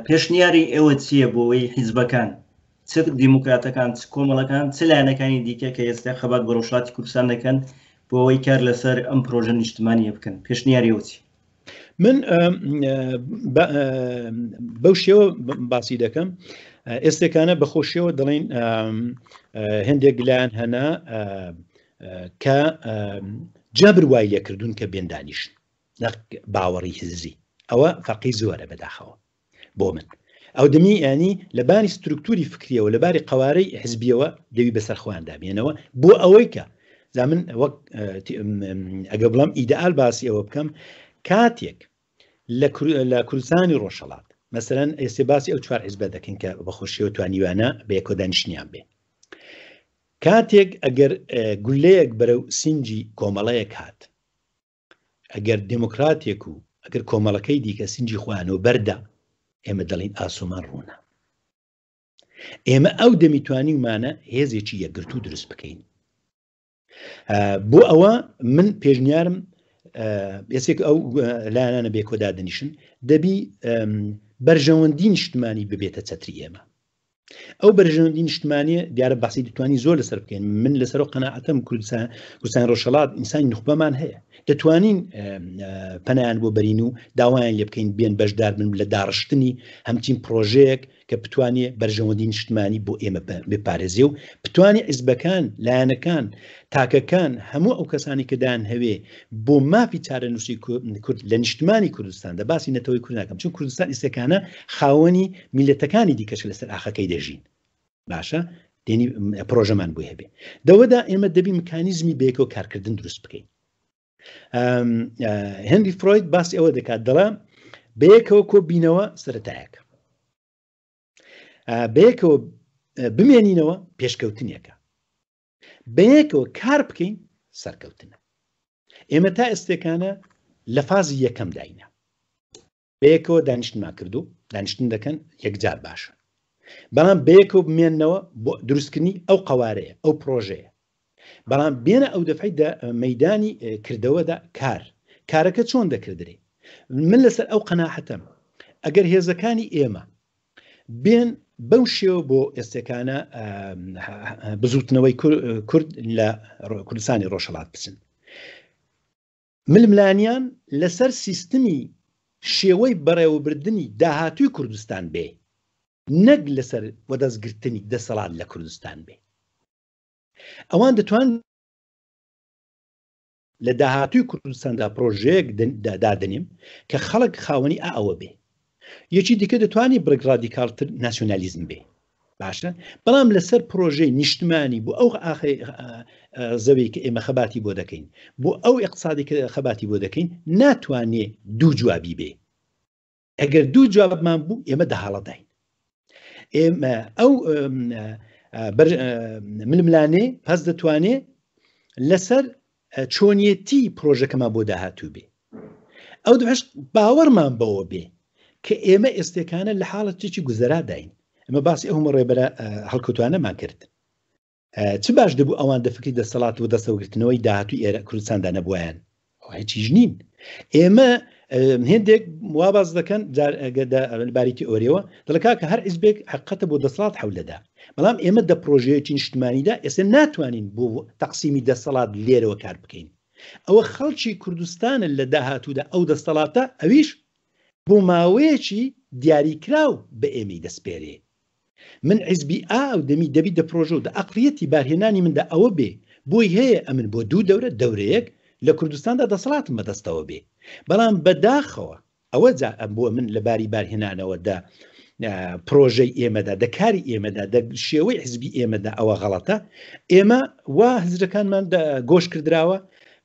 A: پێشنیاری ئێوە چییە بۆ ئەوەی حیزبەکان چ دیموکراتەکان چ کۆمەڵەکان چ لایەنەکانی دیکە کە ئێستا خەبات بۆ ڕۆژهەڵاتی کوردستان دەکەن بۆ ئەوەی کار لەسەر ئەم پرۆژە نیشتمانیە بکەن پێشنیاری ئێوە چی؟
B: من بەو شێوە باسی دەکەم ئێستێکانە بەخۆشیەوە دەڵین هەندێک لایەن هەنا کە جەبر وای لێکردوون کە بێن دانیشن نەک باوەڕی هزری ئەوە فەرقی زۆرە بەداخەوە بۆ من ئەو دەمی ینی لە باری سترکتوری فکریەوە لە باری قوارەی حزبیەوە دەوی بەسەر خۆیان دابێنەوە بۆ ئەوەی کە جا من وەک ئەگە بڵام ئیدئال باسی ئەوە بکەم کاتێک لە کوردستانی ڕۆژهەڵات مەسەرەن ئێسێ باسی ئەو چوار حزبە دەکەین کە بەخۆشیەوە توانیوانە بە یەکۆ دانیشتنیان بێ کاتێک ئەگەر گولەیەک بەرەو سنجی کۆمەڵەیەک هات ئەگەر دێموکراتێک و ئەگەر کۆمەڵەکەی دیکە سنجی خۆیانەوە بەردا ئێمە دەڵین ئاسۆمان ڕوونە ئێمە ئەو دەمی توانیومانە هێزێکی یەکگرتوو دروست بکەین بۆ ئەوە من پێشنیارم ئێسێک ئەو لایەنانە بێکۆدا دەنیشن دەبی بەرژەوەندی نیشتمانی ببێتە چەتری ئێمە ئەو بەرژەوەندی نیشتمانیە دیارە باسی دەتوانین زۆر لەسەر بکەین من لەسەر و قەناعەتم کوردستان کوردستان ڕۆژهەڵات ئینسانی نوخبەمان هەیە دەتوانین پەنایان بۆ بەرین و داوایان لێ بکەین بێن بەشدار بن لە داڕشتنی هەمچین پرۆژەیەک کە بتوانێ بەرژەوەندی نیشتمانی بۆ ئێمە بپارێزێ و بتوانێ حیزبەکان لایەنەکان تاکەکان هەموو ئەو کەسانی کە دان هەوێ بۆ مافی چارەنووسی کورد لە نیشتمانی کوردستاندا باسی نەتەوەی کورد ناکەم چون کوردستان ئیسەکانە خاوەنی میلەتەکانی دیکەش لەسەر ئاخەکەی دەژین باشە دێنی پرۆژەمان بۆی هەبێ دەوەدا ئێمە دەبی مکانیزمی بەیەکەوە کارکردن دروست بکەین هنری فرۆید باسی ئەوە دەکات دەڵێ بەیەکەوە کۆبینەوە سەتایەکە بەیەکەوە بمێنینەوە پێشکەوتنێکە بەیەکەوە کار بکەین سەرکەوتنە ئێمە تا ئێستێکانە لە فازی یەکەم داینە بەیەکەوە دانیشتمان کردو دانیشتن دەکەن یەکجار باشە بەڵام بەیەکەوە بمێنەوە بۆ دروستکردنی ئەو قوارەیە ئەو پرۆژەیە بەڵام بێنە ئەو دەفعی دە مەدانی کردەوەدا کار کارەکە چۆن دەکردرێ من لەسەر ئەو قەناحەتەم ئەگەر هێزەکانی ئێمە بێن بەو شێوە بۆ ئێستێکانە بزوتنەوەی کورد لە کوردستانی ڕۆژهڵات بچن ململانیان لەسەر سیستمی شێوەی بەڕێوەبردنی داهاتووی کوردستان بێ نەک لەسەر وەدەستگرتنی دەسەڵات لە کوردستان بێ ئەوان دەتوان لە داهاتووی کوردستاندا پرۆژەیەک دادەنێم کە خەڵک خاوەنی ئا ئەوە بێ. یەکی دیکە دەتوانی بڕێک ڕادیکاڵتر ناسیۆنالیزم بێ. باشە بەڵام لەسەر پرۆژەی نیشتمانی بۆ ئەو ئاخی زەوی کە ئێمە خەباتی بۆ دەکەین بۆ ئەو ئیقتسادی کە خەباتی بۆ دەکەین ناتوانێ دوو جوابی بێ. ئەگەر دوو جوابمان بوو ئێمە دەهاڵەداین. ئێمە ئەو ململانێ پس دەتوانێ لەسەر چۆنیەتی پرۆژەکەمان بۆ داهاتوو بێ ئەو دەش باوەڕمان بەوە بێ کە ئێمە ئێستێکانە لە حاڵەتێکی گوزەراداین ئەمە باسی ئەو ڕێبەرە هەڵکەوتوانەمان کرد چ باش دەبوو ئەوان دە فکری دەسەڵات و دەستەوەگرتنەوەی داهاتووی ئێرە کوردستاندا نەبوایەن ئەوە هیچیش نین ئێمە هێندێک وا باس دەکەن باری تئۆریەوە دەڵێ کاکە هەر حیزبێک حقەتە بۆ دەسەڵات حەولەدا بەڵام ئێمە دە پرۆژەیەکی نیشتمانیدا ئێستا ناتوانین بۆ تەقسیمی دەسەڵات لێرەوە کار بکەین ئەوە خەڵکی کوردستانە لە داهاتوودا ئەو دەسەڵاتە ئەویش بۆ ماوەیەکی دیاریکراو بە ئێمەی دەسپێرێ من حیزبی ئا و دەمی دەبی دە پرۆژە و دە ئەقڵیەتی بارهێنانی مندا ئەوە بێ بۆی هەیە ئەمن بۆ دوو دەورە دەورەیەک لە کوردستاندا دەسەڵاتم بەدەستەوە بێ بەڵام بەداخەوە ئەوە جا ئەم بۆ من لە باری بارهێنانەوە دە پرۆژەی ئێمەدا دە کاری ئێمەدا دە شێوەی حزبی ئێمەدا ئەوە غەڵەتە ئێمە وا هزرەکانمان گۆش کردراوە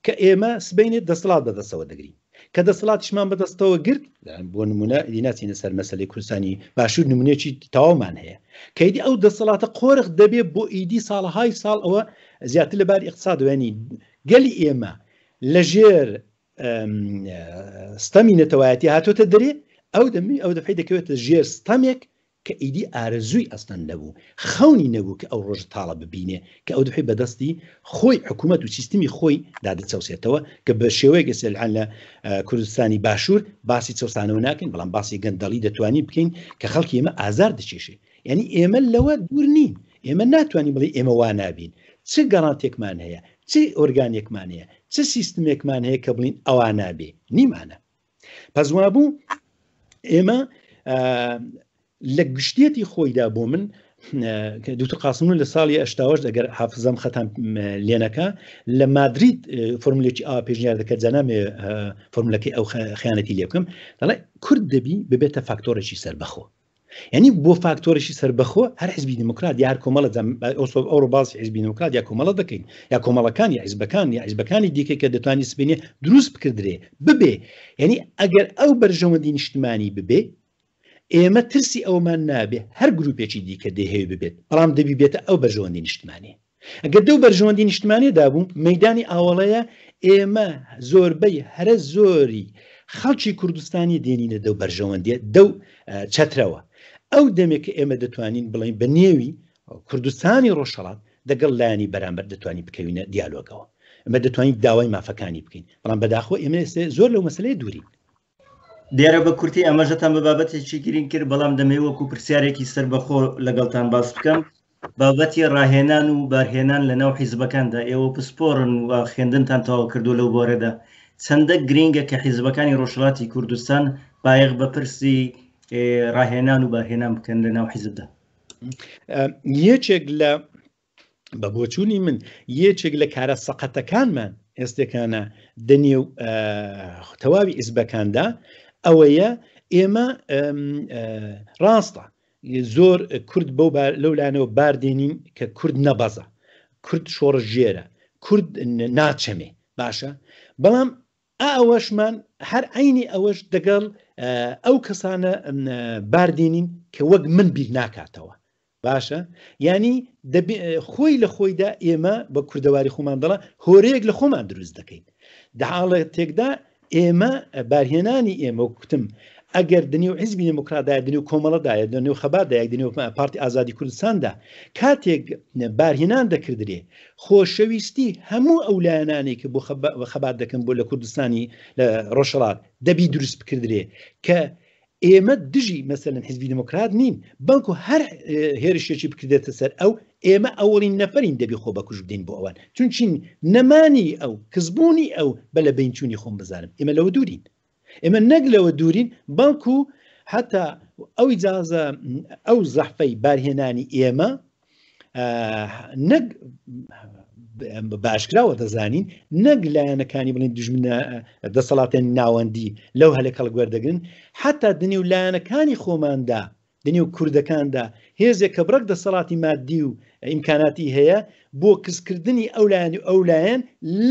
B: کە ئێمە سبینێ دەسەڵات بەدەستەوە دەگرین کە دەسەڵاتیشمان بەدەستەوە گرت بۆ نمونە ئیدی ناچینە سەر مەسەلەی کوردستانی باشوور نمونەیەکی تەواومان هەیە کە ئیدی ئەو دەسەڵاتە قۆرخ دەبێ بۆ ئیدی ساڵەهای ساڵ ئەوە زیاتر لە باری ئیقتسادەوە یانی گەلی ئێمە لەژێر ستەمی نەتەوایەتی هاتۆتە دەرێ ئەو دەمی ئەو دەفعی دەکەوێتە ژێر ستەمێک کە ئیدی ئارەزووی ئەسلەن نەبوو، خەونی نەبوو کە ئەو ڕۆژە تاڵە ببینێ کە ئەو دەفعی بە دەستی خۆی حکوومەت و سیستمی خۆی دا دەچەوسێتەوە کە بە شێوەیەک ئێستا الان لە کوردستانی باشوور باسی چەوسانەوە ناکەین بەڵام باسی گەندەڵی دەتوانین بکەین کە خەڵکی ئێمە ئازار دەکێشێ یعنی ئێمە لەوە دوور نین ئێمە ناتوانین بڵێ ئێمە وا نابین چ گەڕانتێکمان هەیە چ ئۆرگانێکمان هەیە چ سیستمێکمان هەیە کە بڵین ئەوا نابێ نیمانە پس وابوو ئێمە لە گشتیەتی خۆیدا بۆ من دوکتور قاسملوو لە ساڵی ئەشتاوەش ئەگەر حافزەم خەتام لێنەکە لە مادرید فۆرمولێکی ئاوا پێشنیار دەکات جەنامێ فۆرمولەکەی ئەو خیانەتی لێ بکەم دەڵێ کورد دەبی ببێتە فاکتۆرێکی سەربەخۆ یعنی بۆ فاکتۆرێکی سەربەخۆ هەر حزبی دیموکرات یا هەر کۆمەڵە ئەوڕۆ باسی حزبی دیموکرات یا کۆمەڵە دەکەین یا کۆمەڵەکان یا حزبەکان یا حزبەکانی دیکە کە دەتوانانی سبینێ دروست بکردرێ ببێ یعنی ئەگەر ئەو بەرژەوەندی نیشتمانی ببێ ئێمە ترسی ئەومان نابێ هەر گروپێکی دیکە دەیهەوێ ببێت، بەڵام دەبی بێتە ئەو بەرژەوەندی نیشتمانیە. ئەگەر دەو بەرژەوەندی نیشتمانیە دابوو، مەیدانی ئاوەڵەیە ئێمە زۆربەی هەرە زۆری خەڵکی کوردستانی دێنینە دەو بەرژەوەندیە، دەو چەترەوە. ئەو دەمێک کە ئێمە دەتوانین بڵێین بە نێوی کوردستانی ڕۆژهەڵات دەگەڵ لایەنی بەرامبەر دەتوانین بکەوینە دیالۆگەوە. ئێمە دەتوانین داوای مافەکانی بکەین. بەڵام بەداخەوە ئێمە ئێستێ زۆر لەو مەسەلەیە دوورین.
A: دیارە بە کورتی ئاماژەتان بە بابەتێکی گرنگ کرد، بەڵام دەمەوێت وەکو پرسیارێکی سەربەخۆ لەگەڵتان باس بکەم. بابەتی ڕاهێنان و بارهێنان لە ناو حیزبەکاندا، ئێوە پسپۆڕن و خوێندنتان تەواو کردووە لەو بوارەدا، چەندە گرنگە کە حیزبەکانی ڕۆژهەڵاتی کوردستان بایەخ بە پرسی ڕاهێنان و بارهێنان بکەن لە ناو حیزبدا؟
B: یەکێک لە بە بۆچوونی من یەکێک لە کارە سەقەتەکانمان ئێستێکانە دەنێو تەواوی ئیزبەکاندا ئەوەیە ئێمە ڕاستە زۆر کورد بەو لەو لانەوە باردێنین کە کورد نەبەزە کورد شۆڕژێرە کورد ناچەمێ باشە بەڵام ئەوەشمان هەر عینی ئەوەش دەگەڵ ئەو کەسانە باردێنین کە وەک من بیر ناکاتەوە باشە یانی دەبێ خۆی لە خۆیدا ئێمە بە کوردەواری خۆمان دەڵە هۆرەیەک لە خۆمان دروست دەکەین دەحاڵەتێکدا ئێمە بارهێنانی ئێمە کوتم ئەگەر دنیو حزبی دموکراتدایە دنیو کۆمەڵەدایە دنیو خەباتدایە دنیو پارتی ئازادی کوردستاندا کاتێک بارهێنان دەکردرێ خۆشەویستی هەموو ئەو لایەنانەی کە بۆ خەبات دەکەن بۆ لە کوردستانی لە ڕۆژهەڵات دەبی دروست بکردرێ کە ئێمە دژی مەسەلەن حیزبی دیموکرات نین، بەڵکو هەر هێرشێکی بکردێتە سەر ئەو، ئێمە ئەوەڵین نەفەرین دەبی خۆ بەکوش بدەین بۆ ئەوان، چونچین نەمانی ئەو، کزبوونی ئەو بە لە بەینچوونی خۆم بزانم، ئێمە لەوە دوورین. ئێمە نەک لەوە دوورین، بەڵکو حەتا ئەو ئیجازە، ئەو زەحفەی بارهێنانی ئێمە، نەک بە ئاشکراوە دەزانین نەک لایەنەکانی بڵین دژمنە دەسەڵاتێن ناوەندی لەو هەلە کەڵک وەردەگرن حتا دنی و لایەنەکانی خۆماندا دنی و کوردەکاندا هێزێک کە بڕک دەسەڵاتی مادی و ئیمکاناتی هەیە بۆ کزکردنی ئەو لایەن و ئەو لایەن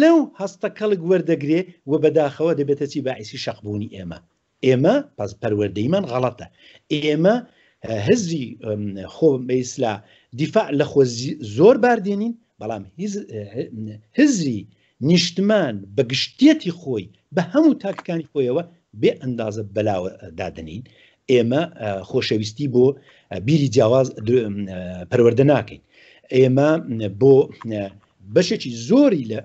B: لەو هەستە کەڵک وەردەگرێ و بەداخەوە دەبێتە چی باعیسی شەقبوونی ئێمە ئێمە پس پەروەردەیمان غەڵەتە ئێمە هزری خۆ بەئیسلا دیفاع لە خۆ زۆر باردێنین بەڵام هزری نیشتمان بە گشتیەتی خۆی بە هەموو تاکەکانی خۆیەوە بێ ئەندازە بەلاوە دادەنین ئێمە خۆشەویستی بۆ بیری جیاواز پەروەردە ناکەین ئێمە بۆ بەشێکی زۆری لە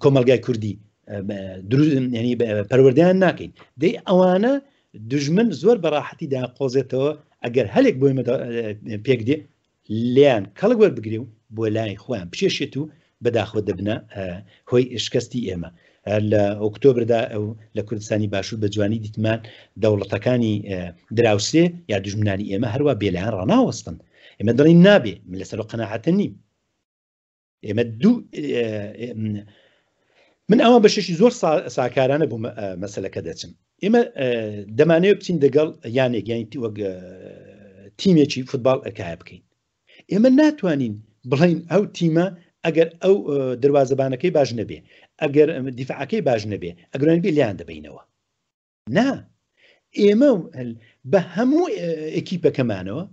B: کۆمەلگای کوردی ینی پەروەردەیان ناکەین دەی ئەوانە دژمن زۆر بەڕاحەتی داقۆزێتەوە ئەگەر هەلێک بۆی پێک دێ لیان کەڵک وەربگرێ و بۆ لای خۆیان بچێشێت و بەداخۆ دەبنە هۆی شکستی ئێمە لە ئۆکتۆبردا ئەو لە کوردستانی باشوور بە جوانی دیتمان دەوڵەتەکانی دراوسێ یا دژمنانی ئێمە هەروە بێلایەن ڕناوەستن ئێمە دەڵین نابێ من لەسەر قەناعەتە نیم ئێمە دوو من ئەوە بەشێکی زۆر ساکارانە بۆ مەسلەکە دەچم ئێمە دەمانەوێت بچین دەگەڵ یانێک یانی وەک تیمێکی فوتبال ئەکایە بکەین ئێمە ناتوانین بڵین ئەو تیمە ئەگەر ئەو دەواازەبانەکەی باش نەبێ ئەگەر دیفاعەکەی باش نەبێ ئەگەران بێ لیان دەبینەوە نا ئێمە بە هەموو ئەکیپەکەمانەوە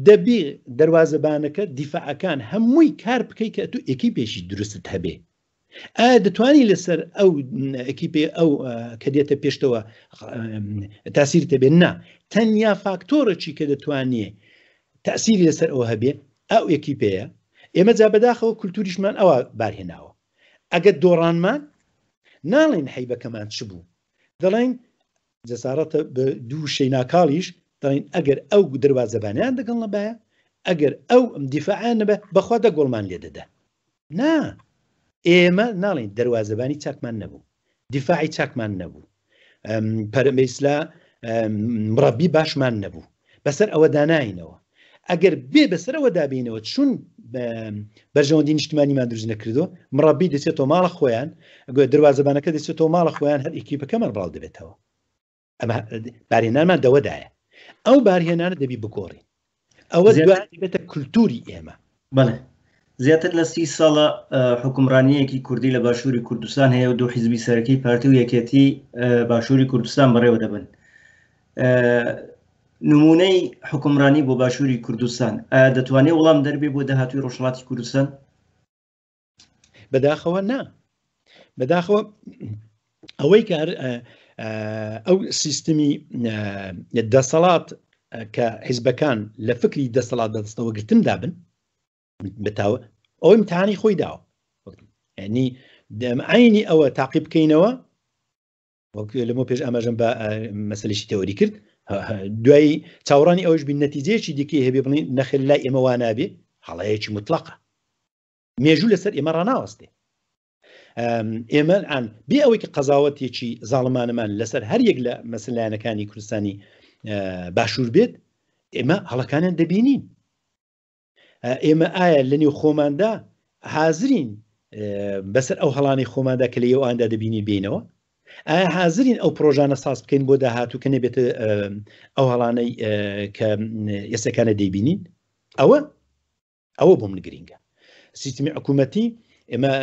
B: دەبی دەواازەبانەکە دیفاعەکان هەمووی کار بکەیت کە تو ئەکیپێکی دروستت هەبێ. ئایا دەتوانی لەسەر ئەو ئەکیپێ ئەو کە دێتە پێشتەوە تاسیر تەبێت نا تەنیا فاکتۆرەکی کە دەتوانێ تەسیری لەسەر ئەوە هەبێ ئەو ئەکیپەیە ئێمە جا بەداخەوە کولتوریشمان ئەوە بارهێناوە ئەگەر دۆڕانمان ناڵێن حەیبەکەمان چ بوو دەڵێن جەسارەتە بە دوو شەی ناکاڵیش دەڵێن ئەگەر ئەو دەروازەبانیان دەگەڵ نەبایە ئەگەر ئەو دیفاعیان نەبە بەخوا دە گۆڵمان لێ دەدا نا ئێمە ناڵێن دەروازەبانی چاکمان نەبوو دیفاعی چاکمان نەبوو پەرمەیسلا مڕەبی باشمان نەبوو بەسەر ئەوە داناینەوە ئەگەر بێ بەسەرەوە دابینەوە چون بەرژەوەندی نیشتمانیمان دروست نەکردو مڕەبی دەچێتەوە ماڵە خۆیان دەروازەبانەکە دەچێتەوە ماڵە خۆیان هەر ئیکیپەکەمان بڵاو دەبێتەوە ئەمە بارهێنانمان دەوەدایە ئەو بارهێنانە دەبی بگۆڕین ئەوە دەبێتە کولتوری ئێمە.
A: بەڵێ زیاتر لە سی ساڵە حوکمڕانییەکی کوردی لە باشووری کوردستان هەیە و دوو حیزبی سەرەکی پارتی و یەکێتی باشووری کوردستان بەڕێوە دەبن. نمونەی حوکمڕانی بۆ باشووری کوردستان ئایا دەتوانێت وەڵام دەربێ بۆ داهاتووی ڕۆژهەڵاتی کوردستان؟
B: بەداخەوە نا بەداخەوە ئەوەی کە ئەو سیستمی دەسەڵات کە حیزبەکان لە فکری دەسەڵات بەدەستەوە گرتندا بن بتاوە ئەوەی امتحانی خۆی داوە ینی عینی ئەوە تاقی بکەینەوە وەک لەمە پێش ئاماژەم بە مەسلێکی تەوەری کرد دوایی چاوەڕانی ئەوش بین نەتیجەیەکی دیکەی هەبێ بڵین نەخێر لای ئێمە وانابێ هەڵەیەکی مطلقە مێژوو لەسەر ئێمە ڕناوەستێ ئێمە ئان بێ ئەوەی کە قەزاوەتێکی زاڵمانەمان لەسەر هەر یەک لە مەسلایەنەکانی کوردستانی باشوور بێت ئێمە هەڵەکانیان دەبینین ئێمە ئایا لە نێو خۆماندا حازرین بەسەر ئەو هەڵانی خۆماندا کە لە یەواندا دەبینی بینەوە ئایا حازرین ئەو پرۆژانە ساز بکەین بۆ داهاتوو کە نەبێت ئەو هەڵانەی کە ئێسەکانە دەیبینین ئەوە ئەوە بۆ من گرینگە سیستمی حکوومەتی ئێمە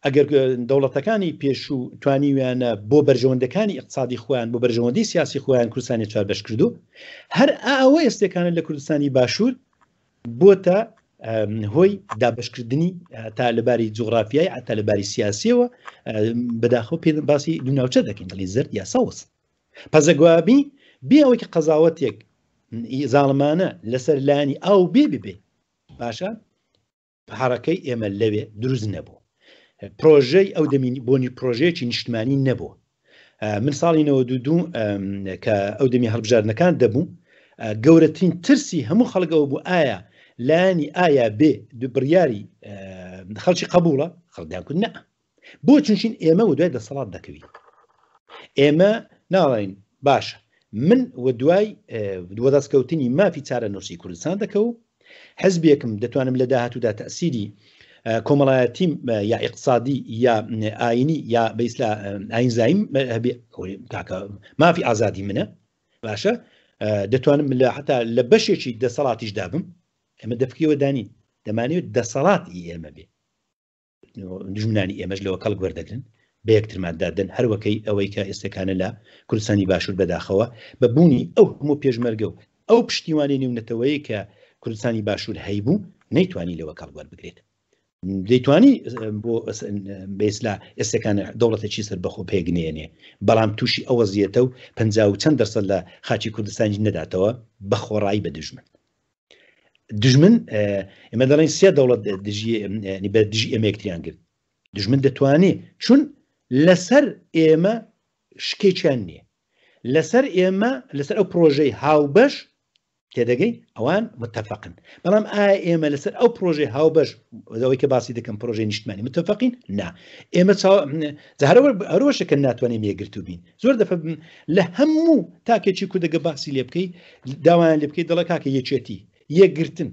B: ئەگەر دەوڵەتەکانی پێشوو توانیویانە بۆ بەرژەوەندەکانی اقتصادی خۆیان بۆ بەرژەوەندی سیاسی خۆیان کوردستانی چوار بەش کردو هەر ئەوە ئێستێکانە لە کوردستانی باشوور بۆتە هۆی دابشکردنی تا لەباری جوغرافیای تا لەباری سیاسیەوە بەداخەوە پێ باسی دوو ناوچە دەکەین دەڵی زرد یا سەوز پەزەگوابی بێ ئەوەی کە قەزاوەتێک زاڵمانە لەسەر لایەنی ئاو بێ ببێ باشە حرەکەی ئێمە لەوێ دروست نەبوو پرۆژەی ئەو دەمی بۆنی پرۆژەیەکی نیشتمانی نەبوو من ساڵی 92 کە ئەو دەمی هەڵبژاردنەکان دەبوو گەورەترین ترسی هەموو خەڵکەوە بوو ئایا لایەنی ئایا بێ بڕیاری خەڵکی قبوڵە خەڵدان کرد نە بۆ چونچین ئێمە و دوای دەسەڵات دەکەوین ئێمە ناڵین باشە من و دوای وەدەستکەوتنی مافی چارەنووسی کوردستان دەکەو حزبێکم دەتوانم لە داهاتوودا تەسیری کۆمەڵایەتیم یا اقتصادی یا ئاینی یا بەیسلا ئاینزایم هەبێ کاکە مافی ئازادی منە باشە دەتوانم لە حتا لە بەشێکی دەسەڵاتیش دابم ئەمە دەفکیەوە دانین دەمانێت دەسەڵاتی ئێمە بێ دوژمنانی ئێمەش لەوە کەڵک وەردەگرن بە یەکترمان دادەن هەروەکەی ئەوەی کە ئێستەکانە لە کوردستانی باشوور بەداخەوە بە بوونی ئەو هەموو پێشمەرگە و ئەو پشتیوانی نێونەتەوەیە کە کوردستانی باشوور هەیبوو نەیتوانی لەوە کەڵک وەربگرێت دەیتوانی بۆ بەئیسلا ئێستەکان دەوڵەتێکی سەربەخۆ پێگنێنێ بەڵام تووشی ئەوە زیێتە و پ و چەند دەرسەد لە خاکی کوردستانی نەداتەوە بە خۆڕایی بە دژمن دژمن ئێمە دەڵێن سێ دەوڵەت دژی بە دژی ئێمە یەکتریان گرت دژمن دەتوانێت چون لەسەر ئێمە شکێکیان نییە لەسەر ئێمە لەسەر ئەو پرۆژەی هاوبەش تێدەگەی ئەوان متفقن بەڵام ئایا ئێمە لەسەر ئەو پرۆژەی هاوبەش ئەوەی کە باسی دەکەم پرۆژەی نیشتمانی متفقین نا ئێمە هەروەشە کە ناتوانین یەکگرتوو بین زۆر دەفە لە هەموو تاکێکی کوردەگە باسی لێ بکەی داوایان لێ بکەی دەڵێ کاکە یەکێتی یەکگرتن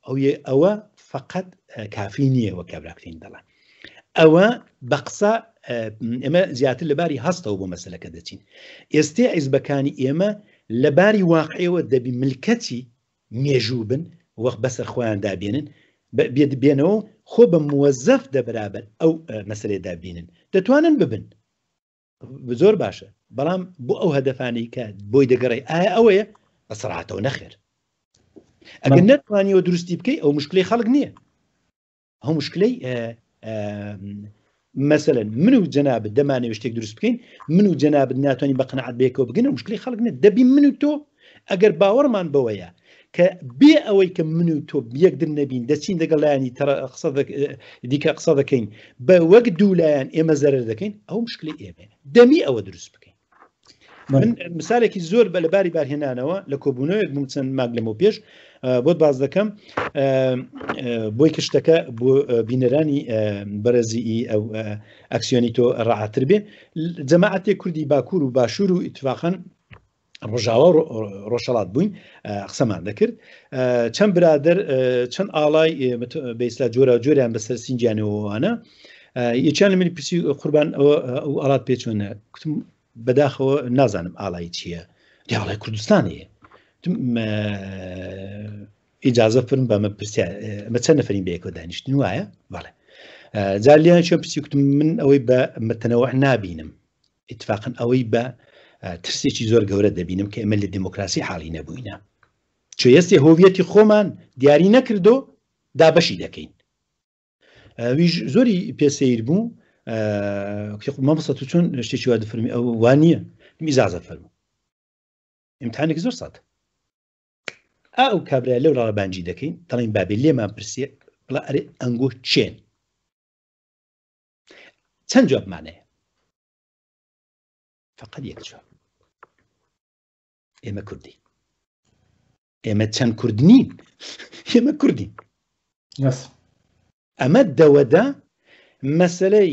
B: ئەو ئەوە فقط کافی نییە وە کابراکتین دەڵێ ئەوە بە قسە ئێمە زیاتر لەباری هەستەوە بۆ مەسلەکە دەچین ئێستێ عیزبەکانی ئێمە لەباری واقعەوە دەبی ملکەچی مێژوو بن وەخت بەسەر خۆیان دابێنن بێنەوە خۆ بە موەزەف دەبرابەر ئەو مەسلەیە دابینن دەتوانن ببن زۆر باشە بەڵام بۆ ئەو هەدەفانەی کە بۆی دەگەڕێ ئایا ئەوەیە بە سەرعاتەوە نەخێر ئەگەر نەتوانیەوە دروستی بکەی ئەو مشکلی خەڵک نییە ئەو مشکلەی مەسەلەن من و جەنابت دەمانەوێت شتێک دروست بکەین من و جەنابت ناتوانین بە قەناعەت بەیەکەوە بگەین ئەو مشکلەی خەڵک نیە دەبی من و تۆ ئەگەر باوەڕمان بەوەیە کە بێ ئەوەی کە من و تۆ یەکدر نەبین دەچین دەگەڵ لایەنی قسە دیکە قسە دەکەین بە وەک دوو لایەن ئێمە زەرەر دەکەین ئەو مشکلی ئێمە دەمی ئەوە دروست بکەین من مثالێکی زۆر بە لەباری بارهێنانەوە لە کۆبوونەوەیەک بووم چەند ماگ لەمەو پێش بۆت باز دەکەم بۆی کشتەکە بۆ بینەرانی بەڕێزی ئەو ئەکسیۆنی تۆ ڕاعاتر بێ جەماعەتێک کوردی باکوور و باشوور و ئیتفاقەن ڕۆژاوا ڕۆژهەڵات بووین قسەمان دەکرد چەند برادر چەند ئاڵای بەیسلا جۆرە جۆریان بەسەر سینجیانەوەوانە یەکیان لە منی پرسی قوربان ئەوە ئەو ئاڵات پێچۆنە کوتم بەداخەوە نازانم ئاڵای چییە دیاڵای کوردستانەیە ئیجازە فرم بەمە پرسیار ئەمە چەند نەفرین بەیەکەوە دانیشتن وایە بەڵێ جار لیان چۆن پرسی کوتم من ئەوەی بە متەنەوە نابینم اتفاقا ئەوەی بە ترسێکی زۆر گەورە دەبینم کە ئێمە لە دیموکراسی حاڵی نەبووینە چۆ ئێستێ هۆویەتی خۆمان دیاری نەکردو دابەشی دەکەین ویش زۆری پێ سەیر بوو مامۆستا تو چۆن شتێکی وا دەفەرمی ئەو وا نییە ئیجازە فەرموو ئیمتحانێکی زۆر سادە ئەو کابرا لەو لاڵە بانجی دەکەین دەڵێن بابێ لێمان پرسیە بڵا ئەرێ ئەنگۆ چێن چەند جوابمان هەیە فقط یەک جواب ئێمە کوردی ئێمە چەند کورد نین ئێمە کوردین ئەمە دەوەدا مەسلەی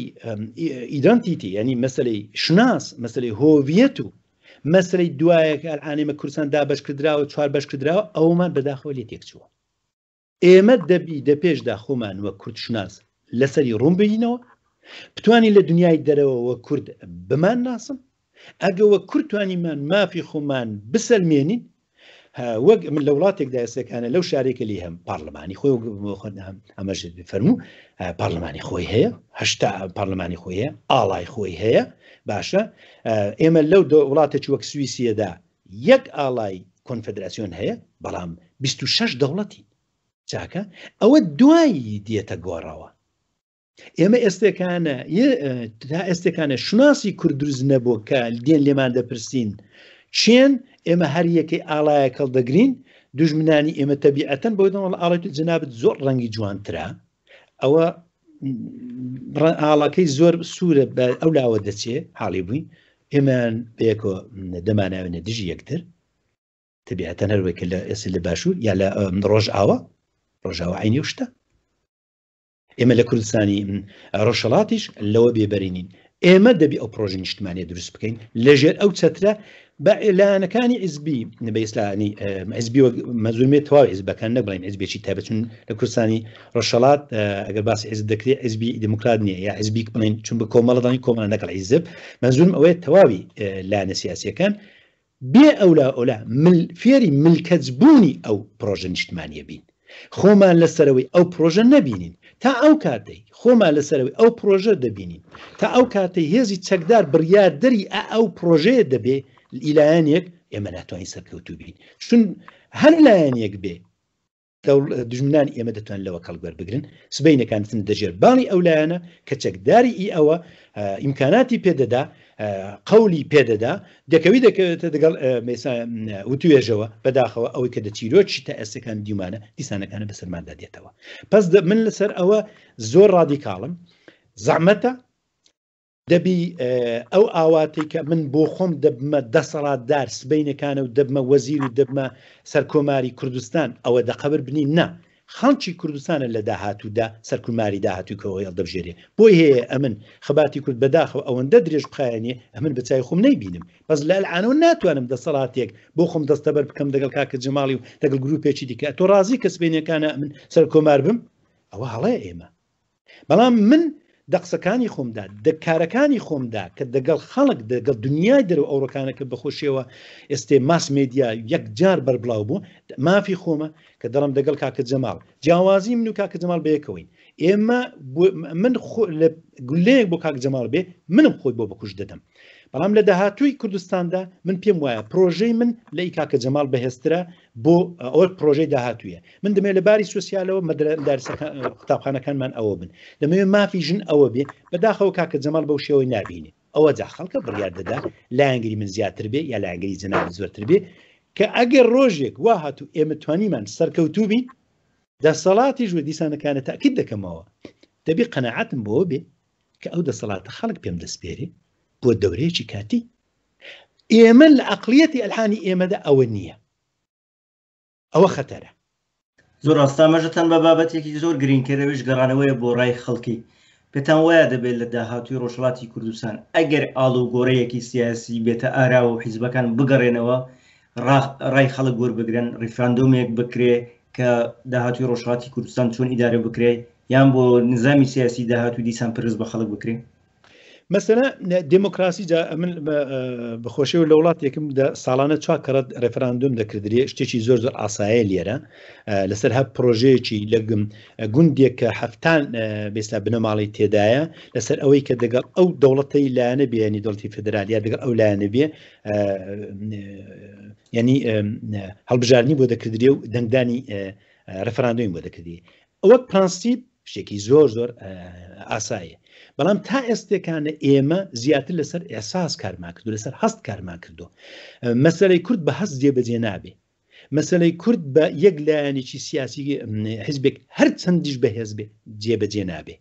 B: ئیدانتیتی ینی مەسلەی شوناس مەسلەی هۆویەت و مەسلەی دوایەکە ئەلعانێمە کوردستان دابش کردراوە چوار بەش کردراوە ئەومان بەداخەوە لێ تێکچووە ئێمە دەبی دەپێشدا خۆمان وەک کورد شوناس لەسەری ڕوون بینەوە بتوانین لە دنیای دەرەوە وەک کورد بمان ناسن ئەگە وەک کورد توانیمان مافی خۆمان بسەلمێنین وەک من لە وڵاتێکدا ئێستەکانە لەو شارێکە لی هەم پارلمانی خۆی ئەمەش فەرموو پارلمانی خۆی هەیە هەشتا پارلمانی خۆی هەیە ئاڵای خۆی هەیە باشە ئێمە لەو وڵاتێکی وەک سوئیسیەدا یەک ئاڵای کۆنفدراسیۆن هەیە بەڵام 26 دەوڵەتی چاکە ئەوە دوایی دێتە گۆڕەوە ئێمە ئێستێکانە تا ئێستێکانە شوناسی کورد دروست نەبوو کە دێن لێمان دەپرسین چێن ئێمە هەر یەکەی ئاڵایەک هەڵدەگرین دوژمنانی ئێمە تەبیعەتەن بۆ دەڵ ئاڵای تو جەنابت زۆر ڕەنگی جوانترە ئەوە ئاڵاکەی زۆر سوورە بە ئەو لاوە دەچێ حاڵی بووین ئێمەیان بەیەکەوە دەماناوێنە دژی یەکتر تەبیعەتەن هەروەی کە لە ئێستا لە باشوور یا لە ڕۆژئاوا ڕۆژاوا عینی و شتە ئێمە لە کوردستانی ڕۆژهەڵاتیش لەوە بێبەری نین. ئێمە دەبی ئەو پڕۆژە نیشتمانیە دروست بکەین لەژێر ئەو چەترە بە لایەنەکانی حزبی بە ئیسلامی حزبی وەک مەزومێ تەواو حزبەکان نەک بڵێن حزبێکی تایبەت چون لە کوردستانی ڕۆژهەڵات ئەگەر باسی حزب دەکرێت حزبی دیموکرات نییە یا حزبی بڵێن چون بە کۆمەڵە دەڵێن کۆمەڵە نەکەڵ حزب مەزوم ئەوەیە تەواوی لایەنە سیاسیەکان بێ ئەولا ئەولا مل فێری ملکەچ بوونی ئەو پڕۆژە نیشتمانیە بین. خۆمان لە سەرەوەی ئەو پڕۆژە نەبینین. تا ئەو کاتەی خۆمان لە سەرەوەی ئەو پڕۆژە دەبینین، تا ئەو کاتەی هێزی چەکدار بڕیاردەری ئە ئەو پڕۆژەیە دەبێ لایەنێک، ئێمە ناتوانین سەرکەوتوو بین. چون هەر لایەنێک بێ دوژمنانی ئێمە دەتوان لەوە کەڵک وەربگرن سبەینەکان بچنە دەژێر باڵی ئەو لایەنە کە چەکداری ئی ئەوە ئیمکاناتی پێدەدا قەولی پێدەدا دەکەوی دەکەوێتە دەگەڵ وتوێژەوە بەداخەوە ئەوەی کە دە چیرۆکی تا ئێستەکان دیمانە دیسانەکانە بەسەرماندا دێتەوە پس من لەسەر ئەوە زۆر ڕادیکاڵم زەحمەتە دەبی ئەو ئاواتەی کە من بۆ خۆم دەبمە دەسەڵاتدار سبەینەکانە و دەبمە وەزیر و دەبمە سەرکۆماری کوردستان ئەوە دەقەبر بنین نا خەڵکی کوردستانە لە داهاتوودا سەرکوماری داهاتووی کە هەڵ دەبژێرێ بۆی هەیە ئەمن خەباتی کورد بەداخەوە ئەوەندە درێژ بخایەنێ ئەمن بە چای خۆم نەیبینم بەس لە ئەلعانەوە ناتوانم دەسەڵاتێک بۆ خۆم دەستەبەر بکەم دەگەڵ کاکە جەماڵی و دەگەڵ گروپێکی دیکە تۆ ڕازی کە سبەینەکانە من سەرکۆمار بم ئەوە هەڵەیە ئێمە بەڵام من دە قسەکانی خۆمدا، دە کارەکانی خۆمدا کە دەگەڵ خەڵک، دەگەڵ دنیای دەرەوە ئەوڕۆکانە کە بەخۆشیەوە ئێستێ ماس مێدیا یەکجار بەربڵاو بوو، مافی خۆمە کە دەڵێم دەگەڵ کاکە جەماڵ. جیاوازی من و کاکە جەماڵ بەیەکەوەین. ئێمە من لە گولەیەک بۆ کاک جەماڵ بێ منم خۆی بۆ بکوش دەدەم بەڵام لە داهاتووی کوردستاندا من پێم وایە پرۆژەی من لە ئی کاکە جەماڵ بەهێزترە بۆ ئەوە پرۆژەی داهاتوویە من دەمەوێت لە باری سوسیالەوە قوتابخانەکانمان ئەوە بن دەمەوێت مافی ژن ئەوە بێ بەداخەوە کاکە جەماڵ بەو شێوەی نابینێ ئەوە جا خەڵکە بڕیار دەدا لایەنگری من زیاتر بێ یا لایەنگری جەنابت زۆرتر بێ کە ئەگەر ڕۆژێک وا هاتوو ئێمە توانیمان سەرکەوتوو بین دەسەڵاتیش و دیسانەکانە تاکید دەکەمەوە دەبی قەناعەتم بۆ بێ کە ئەو دەسەڵاتە خەڵک پێم دەسپێرێ بۆ دەورەیەکی کاتی ئێمە لە ئەقلیەتی ئەلحانی ئێمەدا ئەوە نییە ئەوە خەتەرە.
A: زۆر ڕاستە ئاماژەتان بە بابەتێکی زۆر گرینگ کرد ئەویش گەڕانەوەیە بۆ ڕای خەڵکی. پێتان وایە دەبێت لە داهاتووی ڕۆژهەڵاتی کوردستان ئەگەر ئاڵوگۆڕێیەکی سیاسی بێتە ئاراوە و حیزبەکان بگەڕێنەوە ڕای خەڵک وەربگرن، ڕیفراندۆمێک بکرێ کە داهاتووی ڕۆژهەڵاتی کوردستان چۆن ئیدارە بکرێ یان بۆ نزامی سیاسی داهاتوو دیسان پرس بە خەڵک بکرێ؟
B: مەسەلە دێمۆکراسی جا ئەمن بەخۆشیەوە لە وڵاتێکم ساڵانە چوار کەڕەت ڕێفراندۆم دەکردرێ شتێکی زۆر زۆر ئاسایە لێرە لەسەر هەر پرۆژەیەکی لە گوندێک کە هەفتان بێستا بنەماڵی تێدایە لەسەر ئەوەی کە دەگەڵ ئەو دەوڵەتەی لایەنە بێنی دەوڵەتی فدرال یا دەگەڵ ئەو لایەنە بێ ینی هەڵبژاردننی بۆ دەکردرێ و دەنگدانی ڕفراندۆمی بۆ دەکردی وەک پرەنسیپ شتێکی زۆر زۆر ئاساییە بەڵام تا ئێستێکانە ئێمە زیاتر لەسەر ئێساس کارمان کردو لەسەر هەست کارمان کردو مەسەلەی کورد بە هەست جێبەجێ نابێ مەسەلەی کورد بە یەک لایەنێکی سیاسی حزبێک هەر چەندیش بەهێز بێ جێبەجێ نابێ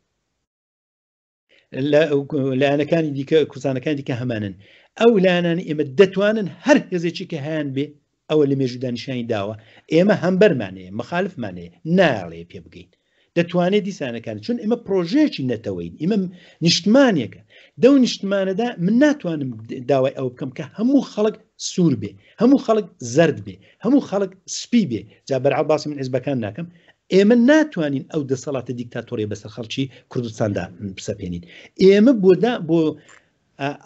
B: لایەنەکانی دیکە کوردستانەکانی دیکە هەمانن ئەو لایەنانی ئێمە دەتوانن هەر هێزێکی کە هەیان بێ ئەوە لە مێژوودا نیشانی داوە ئێمە هەمبەرمانەیە مەخالفمانەیە ناڵێ پێ بگەین دەتوانێت دیسانەکان چون ئێمە پرۆژەیەکی نەتەوەین ئێمە نیشتمانێکە دەو نیشتمانەدا من ناتوانم داوای ئەوە بکەم کە هەموو خەڵک سوور بێ هەموو خەڵک زرد بێ هەموو خەڵک سپی بێ جا بەرعاڵ باسی من حزبەکان ناکەم ئێمە ناتوانین ئەو دەسەڵاتە دیکتاتۆریە بەسەر خەڵکی کوردستاندا بسەپێنین. ئێمە بۆ دا بۆ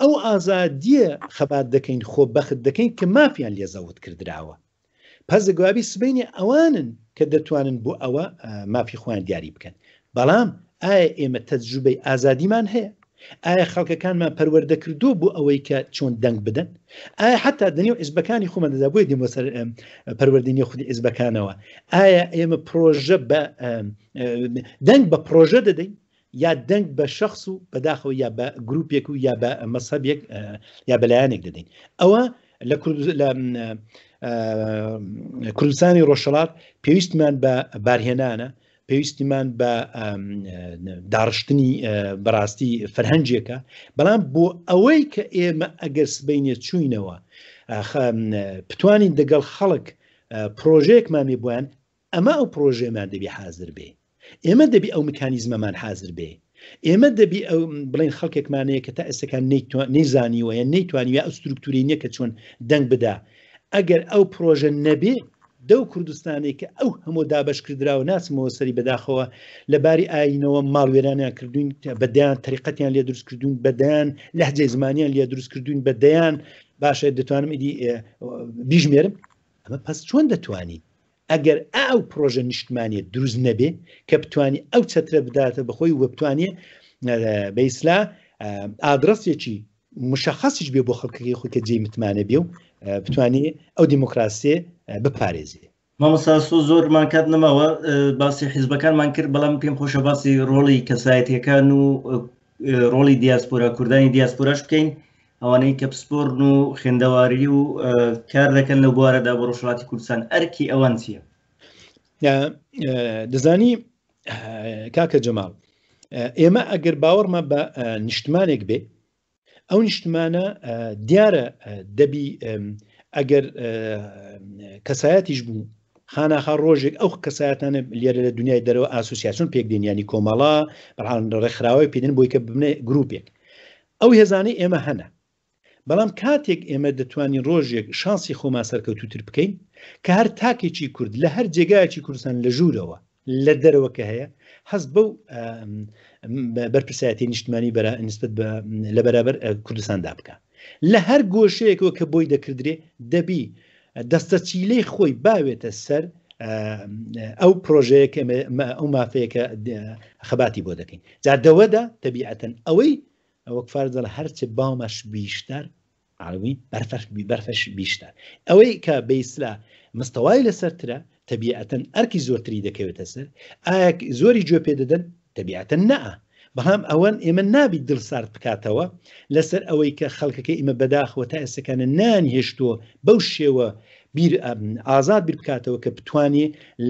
B: ئەو ئازادیە خەبات دەکەین خۆ بەخت دەکەین کە مافیان لێ زەوت کردراوە. پس گوابی سبەینێ ئەوانن کە دەتوانن بۆ ئەوە مافی خۆیان دیاری بکەن. بەڵام ئایا ئێمە تەجروبەی ئازادیمان هەیە؟ ئایا خەڵکەکانمان پەروەردە کردووە بۆ ئەوەی کە چۆن دەنگ بدەن؟ ئایا حتا دەنێو حیزبەکانی خۆمان دەدا بۆیە دێمەوە سەر پەروەردەی نێو خودی حیزبەکانەوە ئایا ئێمە پرۆژە بە دەنگ بە پرۆژە دەدەین یا دەنگ بە شخص و بەداخەوە یا بە گروپێک و یا بە مەسەبێک یا بەلایەنێک دەدەین ئەوە لە لە کوردستانی ڕۆژهەڵات پێویستمان بە بارهێنانە پێویستیمان بە داڕشتنی بەڕاستی فەرهەنگێکە بەڵام بۆ ئەوەی کە ئێمە ئەگەر سبینێ چوینەوە بتوانین دەگەڵ خەڵک پرۆژەیەکمان بێ بۆیان ئەمە ئەو پرۆژەمان دەبی حاضر بێ ئێمە دەبی ئەو مکانیزمەمان حاضر بێ ئێمە دەبی ئەو بڵێن خەڵکێکمانەیە کە تا ئێستەکان نەیزانیوە یان نەیتوانیوە ئەو سترکتوری نییە کە چۆن دەنگ بدا ئەگەر ئەو پرۆژە نەبێ دەو کوردستانێک کە ئەو هەموو دابش کردراوە ناچمەوە سەری بەداخەوە لە باری ئاینەوە ماڵوێرانیان کردوین بەدەیان تەریقەتیان لێ دروست کردوین بەدەیان لەهجەی زمانیان لێ دروست کردوین بەدەیان باشە دەتوانم ئیدی بیژمێرم ئەمە پس چۆن دەتوانین ئەگەر ئەو پرۆژە نیشتمانیە دروست نەبێ کە بتانی ئەو چەترە بداتە بەخۆی و بتوانێ بە ئیسلا ئادرەسێکی مشخصیش بێ بۆ خەڵکەکەی خۆی کە جێی متمانە بێ و بتوانێ ئەو دیموکراسیە بپارێزێ.
A: مامۆستا ئاسۆ زۆرمان کات نەماوە باسی حیزبەکانمان کرد بەڵام پێم خۆشە باسی ڕۆڵی کەسایەتیەکان و ڕۆڵی دیاسپۆرا کوردانی دیاسپۆراش بکەین ئەوانەی کە پسپۆرن و خوێندەواری و کار دەکەن لەو بوارەدا بۆ ڕۆژهەڵاتی کوردستان ئەرکی ئەوان چییە؟
B: دەزانی کاکە جەماڵ ئێمە ئەگەر باوەڕمان بە نیشتمانێک بێ ئەو نیشتمانە دیارە دەبی ئەگەر کەسایەتیش بوو خاناخا ڕۆژێک ئەو کەسایەتانە لێرە لە دنیای دەرەوە ئاسوسیاسیۆن پێک دێن ینی کۆمەڵە بەڵام ڕێکخراوەی پێدن بۆی کە ببنە گروپێک ئەو هێزانەی ئێمە هەنە بەڵام کاتێک ئێمە دەتوانین ڕۆژێک شانسی خۆمان سەرکەوتوتر بکەین کە هەر تاکێکی کورد لە هەر جێگایەکی کوردستان لە ژوورەوە لە دەرەوە کە هەیە هەست بەو بەرپرسایەتی نیشتمانی بەرا نسبت بە لە بەرابەر کوردستاندا بکە لە هەر گۆشەیەکەوە کە بۆی دەکردرێ دەبی دەستەچیلەی خۆی باوێتە سەر ئەو پرۆژەیە کە ئەو مافەیە کە خەباتی بۆ دەکەین جا دەوەدا تەبیعەتەن ئەوەی وەک فارس دەڵێ هەرچ باومەش بیشتر عربی بەرفەش بەرفەش بیشتر ئەوەی کە بەیسلا مستەوای لەسەرترە تەبیعەتەن ئەرکی زۆرتری دەکەوێتە سەر ئایا زۆری گوێ پێ دەدەن تەبیعەتەن نا بەڵام ئەوەن ئێمە نابیت دڵ سارد بکاتەوە لەسەر ئەوەی کە خەڵکەکەی ئیمە بەداخەوە تا ئێستەکانە نان هێشتووە بەو شێوە بیر ئازاد بیر بکاتەوە کە بتوانێ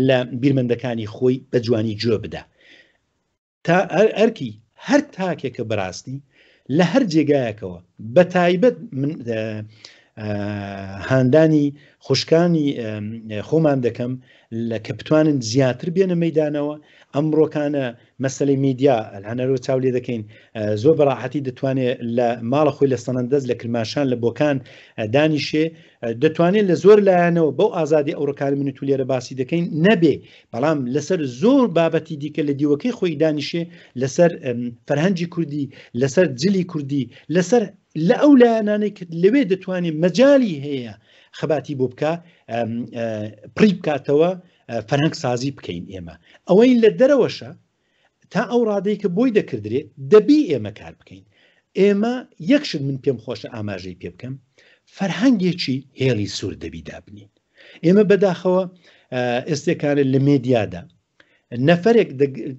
B: لە بیرمەندەکانی خۆی بە جوانی گوێ بدا تا ئەرکی هەر تاکێکە بەراستی لە هەر جێگایەکەوە بە تایبەت من هاندانی خوشکانی خۆمان دەکەم لە کە بتوانن زیاتر بێنە مەدانەوە ئەمڕۆکانە مەسلەی میدیا هەنەرۆ چاو لێ دەکەین زۆر بەراحەتی دەتوانێت لە ماڵە خۆی لە سەنەندەست لە کرماشان لە بۆکان دانیشێ دەتوانێت لە زۆر لایەنەوە بەو ئازادی ئەوڕکانی من تو لێرە باسی دەکەین نەبێ بەڵام لەسەر زۆر بابەتی دیکە لە دیوەکەی خۆی دانیشێ لەسەر فەرهەنگی کوردی لەسەر جلی کوردی لەسەر لە ئەو لایەنانەی کە لەوێ دەتوانێت مەجای هەیە خەباتی بۆ بکە پڕی بکاتەوە فەرهەنگ سازی بکەین ئێمە ئەوەی لە دەرەوەشە تا ئەو ڕادەی کە بۆی دەکردرێت دەبی ئێمە کار بکەین ئێمە یەک شت من پێم خۆشە ئاماژەی پێ بکەم فەرهەنگێکی هێڵی سوور دەبی دابنین ئێمە بەداخەوە ئێستێکانە لە مێدیادا نەفرێک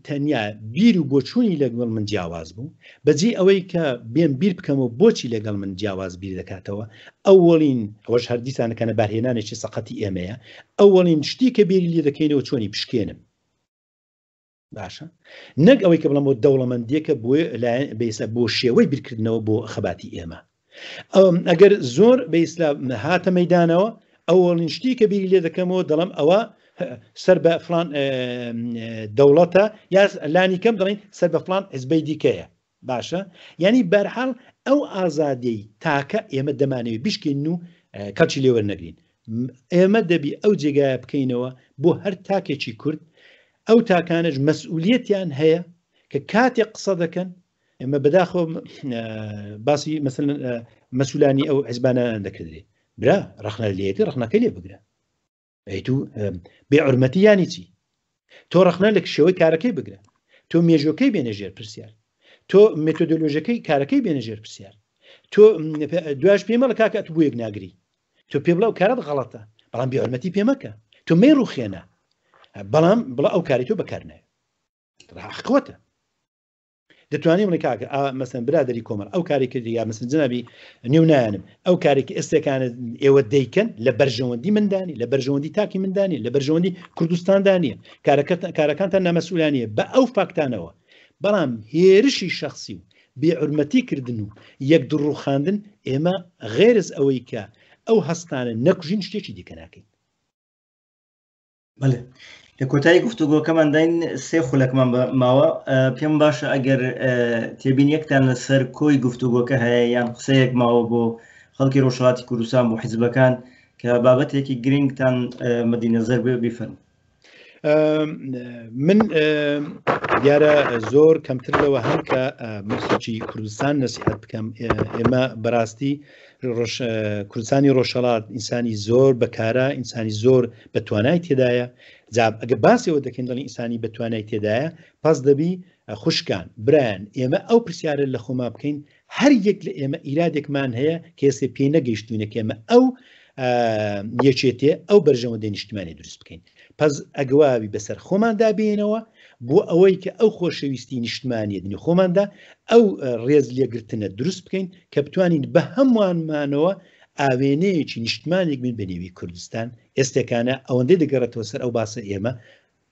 B: تەنیا بیر و بۆچوونی لەگەڵ من جیاواز بوو بەجێ ئەوەی کە بێم بیر بکەمەوە بۆچی لەگەڵ من جیاواز بیر دەکاتەوە ئەوەڵین ئەوەش هەر دیسانەکەنە بارهێنانێکی سەقەتی ئێمەیە ئەوەڵین شتی کە بیری لێ دەکەینەوە چۆنی بشکێنم باشە نەک ئەوەی کە بڵم بۆ دەوڵەمەندیەکە بۆ لایەن بەیسا بۆ شێوەی بیرکردنەوە بۆ خەباتی ئێمە ئەگەر زۆر بە ئیسلام هاتە مەدانەوە ئەوەڵین شتی کە بیری لێ دەکەمەوە دەڵم ئەوە سەر بە فلان دەوڵەتە یا لانی کەم دەڵین سەر بە فلان حزبەی دیکەیە باشە یعنی بەرحاڵ ئەو ئازادیەی تاکە ئێمە دەمانەوێت بشکێن و کەڵکی لێوەر نەگرین ئێمە دەبی ئەو جێگایە بکەینەوە بۆ هەر تاکێکی کورد ئەو تاکانش مەسئولیەتیان هەیە کە کاتێک قسە دەکەن ئێمە بەداخەوە باسی مەسن مەسولانی ئەو حزبانە دەکردێ برا ڕخنە لێتی ڕخنەکەی لێ بگرە ئەی تو بێ عرمەتی ینی چی تۆ ڕخنە لە شێوەی کارەکەی بگرە تۆ مێژۆکەی بێنە ژێر پرسیار تۆ مێتۆدۆلۆژەکەی کارەکەی بێنە ژێر پرسیار تۆ دواش پێمەڵە کاکە تو بۆ یەک ناگری تۆ پێ بڵاو کارت غەڵەتە بەڵام بێ پێ مەکە تۆ مەی ڕوخێنە بەڵام بڵا ئەو کاری تۆ بەکار نایە حقوەتە دەتوانین بڵێ کاکە مەسەن برادری کۆمەڵ ئەو کاری کردی یا مەسن جنابی نێو نایەنم ئەو کارێکی ئێستێکانە ئێوە دەیکەن لە بەرژەوەندی مندانی لە بەرژەوەندی تاکی مندانی لە بەرژەوەندی کوردستاندانیە کارەکانتان نامەسئولانیە بە ئەو فاکتانەوە بەڵام هێرشی شخصی و بێعورمەتی کردن و یەک دڕوخاندن ئێمە غێرز ئەوەی کە ئەو هەستانە نەکوژین شتێکی دیکە ناکەین.
A: بەڵێ لە کۆتایی گفتوگۆکەمانداین سێ خولەکمان ماوە پێم باشە ئەگەر تێبین یەکتان لەسەر کۆی گفتوگۆکە هەیە یان قسەیەک ماوە بۆ خەڵکی ڕۆژهڵاتی کوردستان بۆ حیزبەکان کە بابەتێکی گرنگتان مەدی نەزەر بێ بیفەرموو.
B: من دیارە زۆر کەمتر لەوە هەم کە من خەڵکی کوردستان نەسیحەت بکەم ئێمە بەڕاستی کوردستانی ڕۆژهەڵات ئینسانی زۆر بەکارە ئینسانی زۆر بە توانای تێدایە جا ئەگە باسیەوە دەکەین دەڵێن ئینسانی بە توانای تێدایە پس دەبی خوشکان برایان ئێمە ئەو پرسیارە لە خۆما بکەین هەر یەک لە ئێمە ئیرادێکمان هەیە کە ئێستا پێی نەگەیشتوینە کە ئێمە ئەو یەکێتێ ئەو بەرژەوەندی نیشتمانی دروست بکەین پس ئەگواوی بەسەر خۆماندا بێنەوە بۆ ئەوەی کە ئەو خۆشەویستی نیشتمانیە دنی خۆماندا ئەو ڕێز لێگرتنە دروست بکەین کە بتوانین بە هەمووانمانەوە ئاوێنەیەکی نیشتمانێک بین بە نێوی کوردستان ئێستێکانە ئەوەندەی دەگەڕێتەوە سەر ئەو باسە ئێمە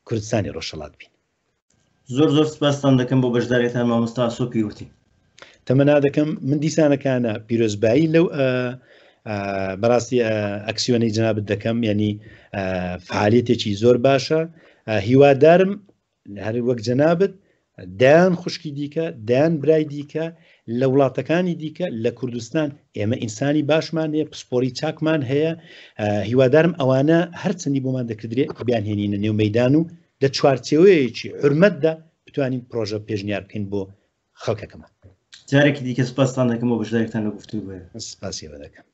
B: کوردستانی ڕۆژهەڵات بین.
A: زۆر زۆر سپاستان دەکەم بۆ بەشداریتان مامۆستا ئاسۆ پیروتی.
B: تەمەنا دەکەم من دیسانەکانە پیرۆزبایی لەو بەڕاستی ئەکسیۆنەی جەنابت دەکەم یعنی فعالیتێکی زۆر باشە هیوادارم هەر وەک جەنابت دەیان خوشکی دیکە دەیان برای دیکە لە وڵاتەکانی دیکە لە کوردستان ئێمە ئینسانی باشمان هەیە پسپۆری چاکمان هەیە هیوادارم ئەوانە هەرچەندی بۆمان دەکردرێت بیان هێنینە نێو مەدان و لە چوارچێوەیەکی حرمەتدا بتوانین پرۆژە پێشنیار بکەین بۆ خەڵکەکەمان.
A: جارێکی دیکە سپاستان دەکەم بۆ بەشداریتان لە گفتوگۆیە.
B: سپاسی ئێوە دەکەم.